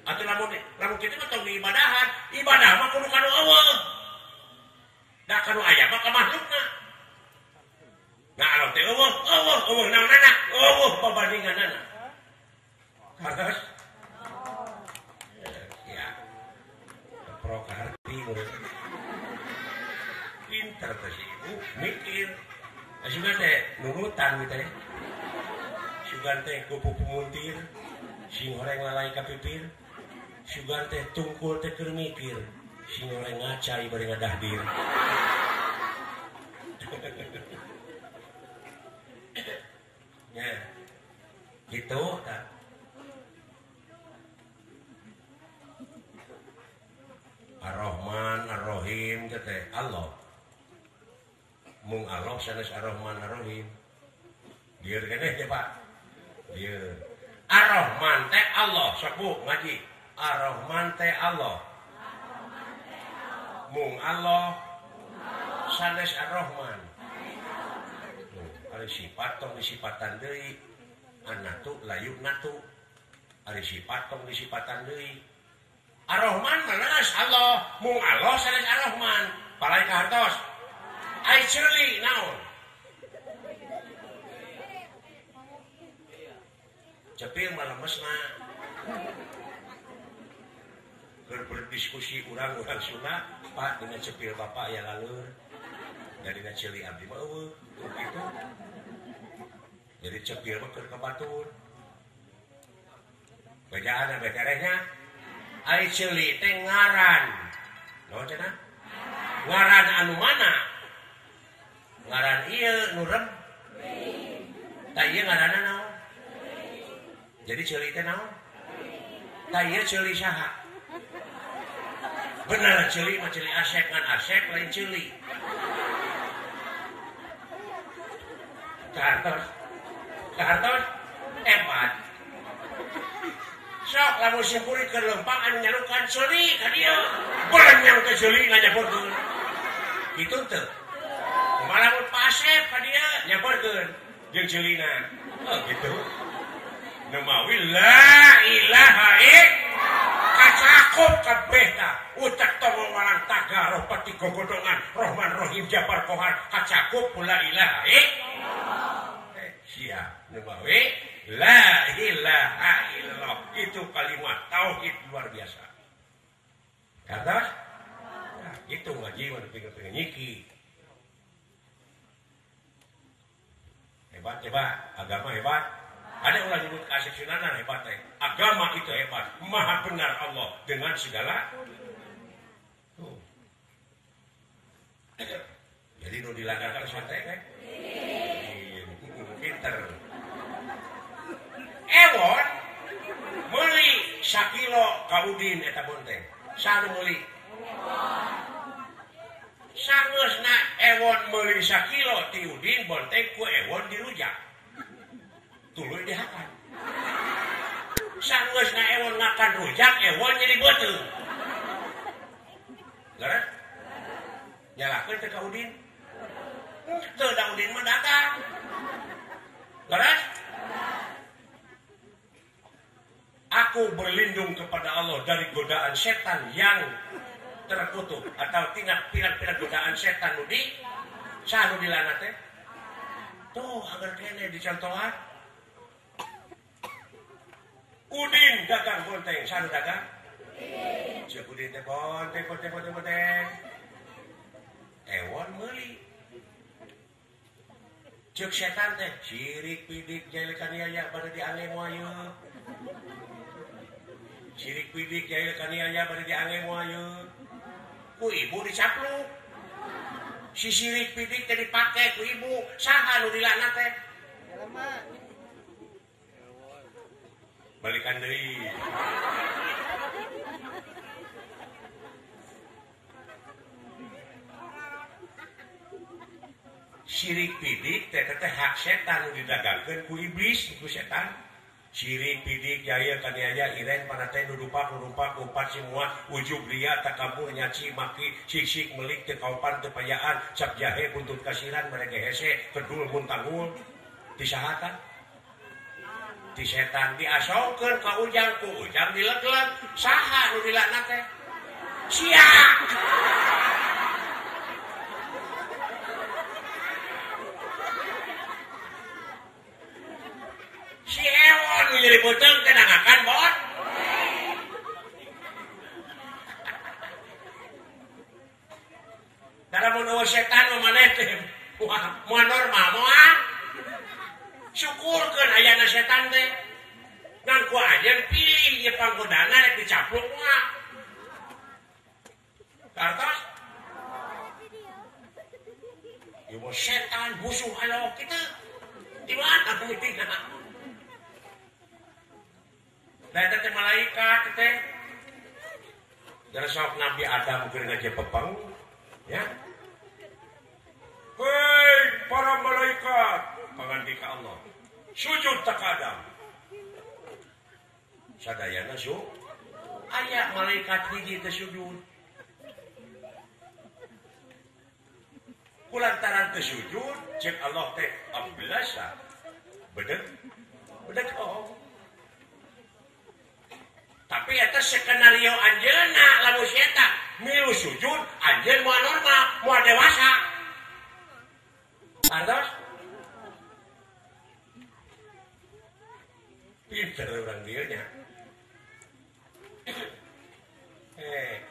Atuh lamun lamun kitu mah tong diibadahan, ibadah mah kudu ka nu eueuh. Da ka nu aya mah ka makhlukna. Nah Allah teh eueuh, eueuh, eueuh naonana? Eueuh pabandinganana. Kartos? Ya. Pro kaharti pinter teh si ibu mikir. Sugan teh nurutan gitu teh. Sugan teh kupu muntir, sing horeng lalai ka pipir. Sugan teh tungkul teh keur mikir, sing horeng ngacai bari ngadahdir. Ya. Gitu tah. Ar-Rahman, Ar-Rahim teh Allah. Mung Allah sanes Ar-Rahman Ar-Rahim. Lieur keneh teh Pak. Lieur. Ar-Rahman teh Allah, sok Bu ngaji. Ar-Rahman teh Allah. Mung Allah sanes Ar-Rahman. Ari sifat tong disipatan deui. Anatu layu natu. Ari sifat tong disipatan deui. Ar-Rahman mah Allah, mung Allah sanes Ar-Rahman. Palai ka hartos. Ai ceuli naon? Cepil mah lemesna. Keur berdiskusi urang-urang Sunda, Pak dina cepil bapak ya laleur. Da dina ceuli abdi mah eueuh, kitu. Jadi cepil mah keur ka batur. Bejaan beterehnya. Ai ceuli teh ngaran. Naon cenah? Ngaran anu mana? Ngaran ieu nu rem. Tah ieu ngaranna naon? Jadi ceuli teh naon? Tah ieu ceuli saha? Bener ceuli mah ceuli Asep ngan Asep lain ceuli. Kahartos. Kahartos hebat. Sok lamun seukur keur lempang anu nyalukan ceuli ka dieu. Berenyang teh ceuli nganyaporkeun. Kitu teu? Malah mun Pasep ka dieu nyaporkeun jeung ceulina. Oh gitu. Nu mawi la ilaha illallah kacakup kabeh tah. Ucap tong walang taga roh pati gogodongan Rahman Rahim Jabar Kohar kacakup la ilaha illallah. Sia nu mawi la ilaha illallah itu kalimat tauhid luar biasa. Kata? Nah, itu ngaji mah pingin nyiki. Hebat hebat, agama hebat. Ada orang nyebut Asep Sunanan hebat teh. Agama itu hebat, maha benar Allah dengan segala. Tuh. Jadi nu dilanggarkan santai kan? Pinter. Ewon meuli sakilo ka Udin eta bonteng. Sanu meuli? Sangeusna Ewon meuli sakilo ti Udin bonteng ku Ewon dirujak. Tuluy dihakan. Sangeusna Ewon ngakan rujak, Ewon jadi beuteung. Leres? Nyalakeun teh ka Udin. Teu da Udin mah dagang. Leres? Aku berlindung kepada Allah dari godaan setan yang terkutuk atau tindak pirang-pirang godaan setan nu di saha nu dilana teh? Tuh agar kene dicontohan. Udin dagang bonteng, saha nu dagang? Udin. Ceuk Udin teh bonteng bonteng bonteng bonteng. Ewon meuli. Cek setan teh sirik pidik jahil kaniaya bade diange moal ieu. Sirik pidik jahil kaniaya bade diange moal ieu. Ku ibu dicapluk. Si sirik pidik teh dipake ku ibu, saha nu dilaknat teh? Balikan deui. Sirik pidik teh teh hak setan nu didagangkeun ku iblis ku setan. Sirik pidik jaya kaniaya iren panate nudupak nurumpak umpat semua ujub ria takabur nyaci maki sisik melik teu kaopan teu payaan cap jahe buntut kasiran merege hese kedul muntangul ti sahatan ti setan diasongkeun ka ujang ku ujang dilegleg saha nu dilaknat teh sia. Si Ewon nu nyeri beuteung teh nangakan bon. Dara mun eueuh setan mah maneh teh moal normal moal. Syukurkeun ayana setan teh. Ngan ku anjeun pilih ieu panggodana rek dicapluk moal. Kartos? Ieu mah setan musuh Allah kitu. Di mana mimitina? Da eta teh malaikat teh. Dari sok Nabi Adam keur ngajepepeng, ya. Hei para malaikat, pangandika Allah. Sujud tak Adam. Sadayana su aya malaikat hiji teh sujud. Kulantaran teh sujud, cek Allah teh ablasa. Bedeg bedeg oh. Tapi eta skenario anjeunna lamun si eta milu sujud anjeun moal normal, moal dewasa. Artos? Pinter urang dieu nya.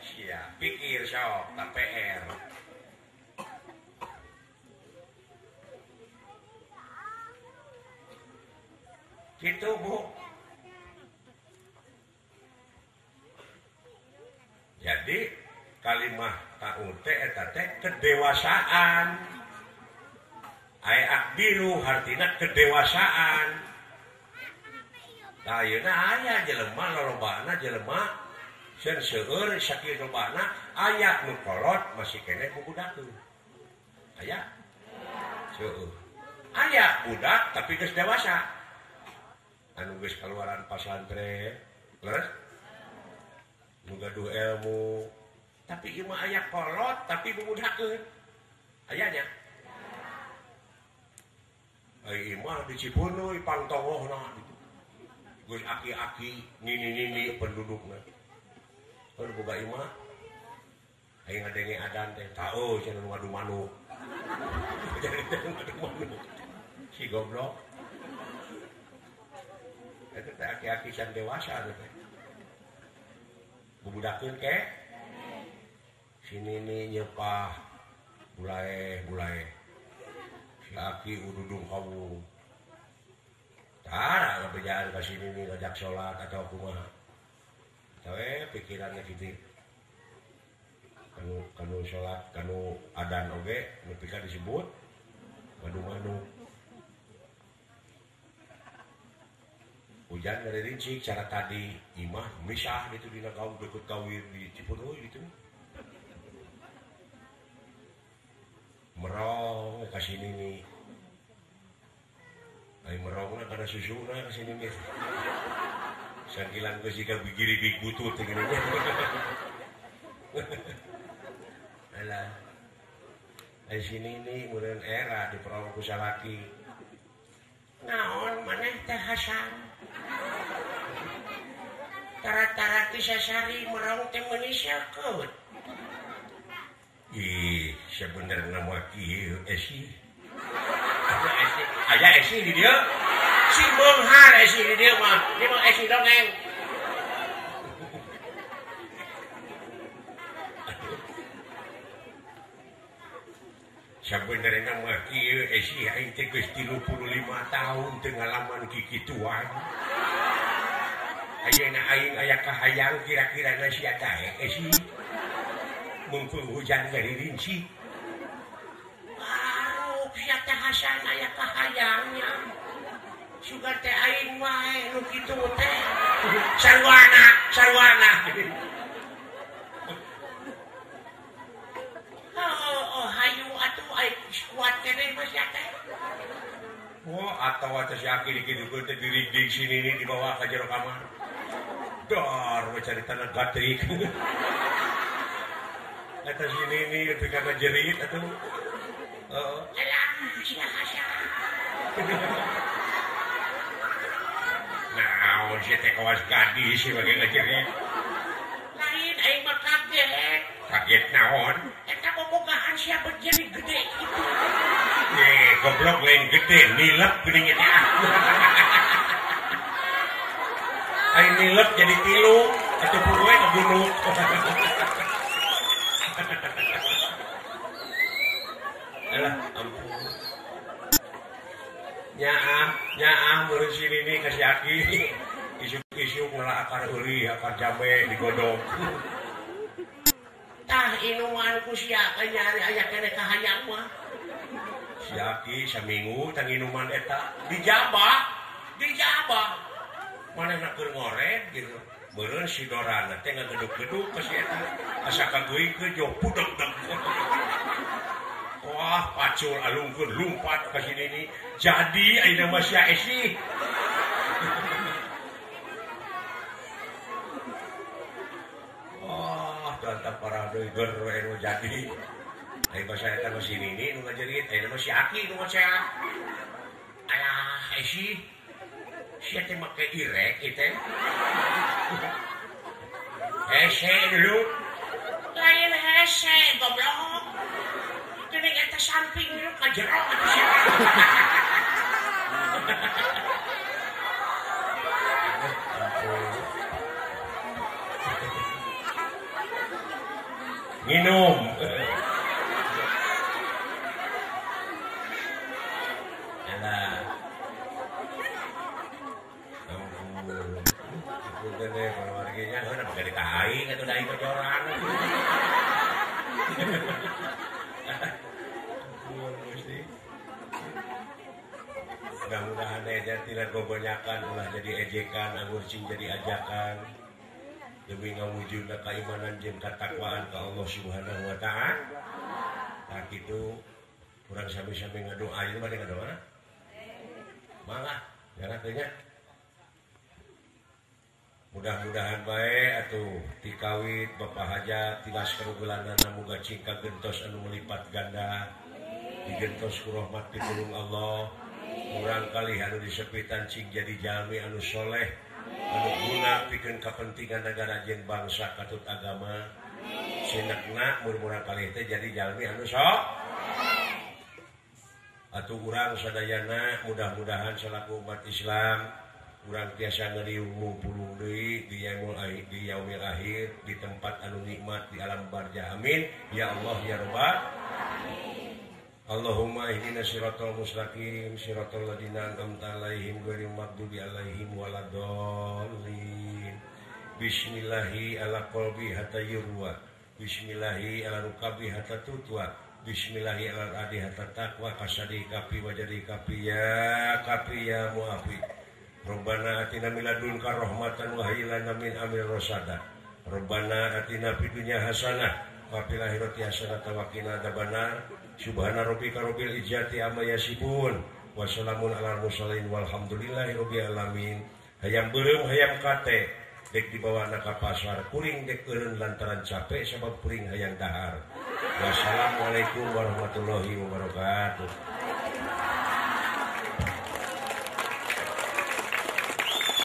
Sia, pikir sok ta PR. Kitu Bu. Jadi kalimah ta'ute eta teh kedewasaan. Ai akbiru hartina kedewasaan. Tah ayeuna aya jelema lolobana jelema seun seueur sakieu lobana aya nu kolot masih keneh bubudakeun. Aya? Seueur. Aya budak tapi geus dewasa. Anu geus kaluaran pasantren, leres? Nu gaduh ilmu tapi ieu mah aya kolot tapi bubudakeun. Aya nya? Ai imah di Cipunduy pangtongohna gitu. Geus aki-aki nini-nini pendudukna. Keur boga imah aing ngadenge adan teh tahu cenah nu ngadu manuk. Ngadu manuk. Si goblok. Eta teh aki-aki can dewasa teh. Bubudakeun ke si nini nyepah bulae-bulae. Si aki ududung kawu. Tara ngabejaan ka si nini ngajak salat atau kumaha. Tawe pikiranna kitu. Kanu kanu salat, kanu adan oge nepi ka disebut madu-madu. Hujan dari rincik cara tadi imah misah gitu dina kaum berikut kawin di Cipunduy gitu. Merong ka sini nih. Ai merongna kana susuna ka sini nih. Sangkilan geus jiga bigiribig butut teh gini. Alah. Ai sini nih meureun era diperong ku salaki. Naon maneh teh Hasan? Tara-tara ti sasari merong teh meuni sakeut. Ih, sebenarnya mah kieu esi. Aya esi di dieu. Si beunghar esi di dieu mah. Ieu mah esi dongeng. Sabenerna mah kieu sih aing teh geus 35 tahun teu ngalaman kikituan. Ayeuna aing aya kahayang kira-kira na sia daek sih. Mungkul hujan garirinci. Baru sia teh Hasan aya kahayangnya. Sugan teh aing wae nu kitu teh. Sarwana, sarwana. Oh, hayu atuh aing kuat keneh mah sia teh. Wah, atawa teh si Aki dikitukeun teh dirigdig sini ini dibawa ka jero kamar. Dor we caritana gatrik. Eta si Nini nepi ka ngajerit atuh. Heeh. Alah, sia sia. Naon sia teh kawas gadis sih bage ngajerit. Lain aing mah kaget. Kaget naon? Eta bobogahan sia jadi gede kitu. Goblok lain gede, nilep geuning eta. Aing nilep jadi tilu, atuh poe kagunuk. Alah, ampun. Nyaah, nyaah meureun si Nini ka si Aki. Isuk-isuk ngala akar eulih, akar jambe digodog. Tah inuman ku sia nyari aya keneh kahayang mah. Si Aki saminggu tang inuman eta dijabah, dijabah. Manehna keur ngored gitu. Meureun si Dorana teh ngagedug-gedug ka si eta. Asa kaguingkeun jauh pudeg-deg. Wah, pacul alungkeun lumpat ka si Nini. Jadi ayeuna mah sia esi. Wah, tantang para deui ger we nu jadi. Ai basa eta mah si Nini nu ngajerit, ayeuna mah si Aki nu ngocea. Alah, esi. Sia teh make irek ieu teh. Hese dulu. Lain hese goblok. Geuning eta samping lu ka jero atuh sia. Minum. Alah. Ampun. Ampun teh keluarganya heuh make di ka aing atuh da aing kocoran. Ampun Gusti. Mudah-mudahan aja tidak gogonyakan ulah jadi ejekan anggur cing jadi ajakan. Demi ngawujudna keimanan jeung katakwaan ka Allah Subhanahu wa taala. Tah kitu urang sami-sami ngadoa ieu bade ngadoa. Mangga, jangan teh nya. Mudah-mudahan bae atuh tikawit Bapak Hajat tilas karugulanana muga cing kagentos anu melipat ganda. Digentos ku rahmat pitulung Allah. Urang kalih anu disepitan cing jadi jalmi anu soleh. Anu guna pikeun kapentingan negara jeung bangsa katut agama. Sinekna murmurang kalih teh jadi jalmi anu sok. Atuh urang sadayana mudah-mudahan selaku umat Islam urang tiasa ngeriung ngumpulung deui di yaumil akhir di tempat anu nikmat di alam barzah. Amin ya Allah ya Rabbal. Allahumma ihdina siratal mustaqim siratal ladzina an'amta alaihim ghairil maghdubi alaihim waladdallin. Bismillahi ala qalbi hatta yurwa. Bismillahi ala rukabi hatta tutwa. Bismillahi ala adi hatta taqwa kasadi kapi wajadi kapi ya kapi ya muafi. Rabbana atina min ladunka rahmatan wa hayyi lana min amrina rasyada. Rabbana atina fid dunya hasanah wa fil akhirati hasanah wa qina adzabannar. Subhana rabbika rabbil izzati amma yasifun wa salamun alal mursalin walhamdulillahi rabbil alamin. Hayam beureum hayam kate dek dibawa na ka pasar kuring dek eureun lantaran capek sabab kuring hayang dahar. Wassalamualaikum warahmatullahi wabarakatuh.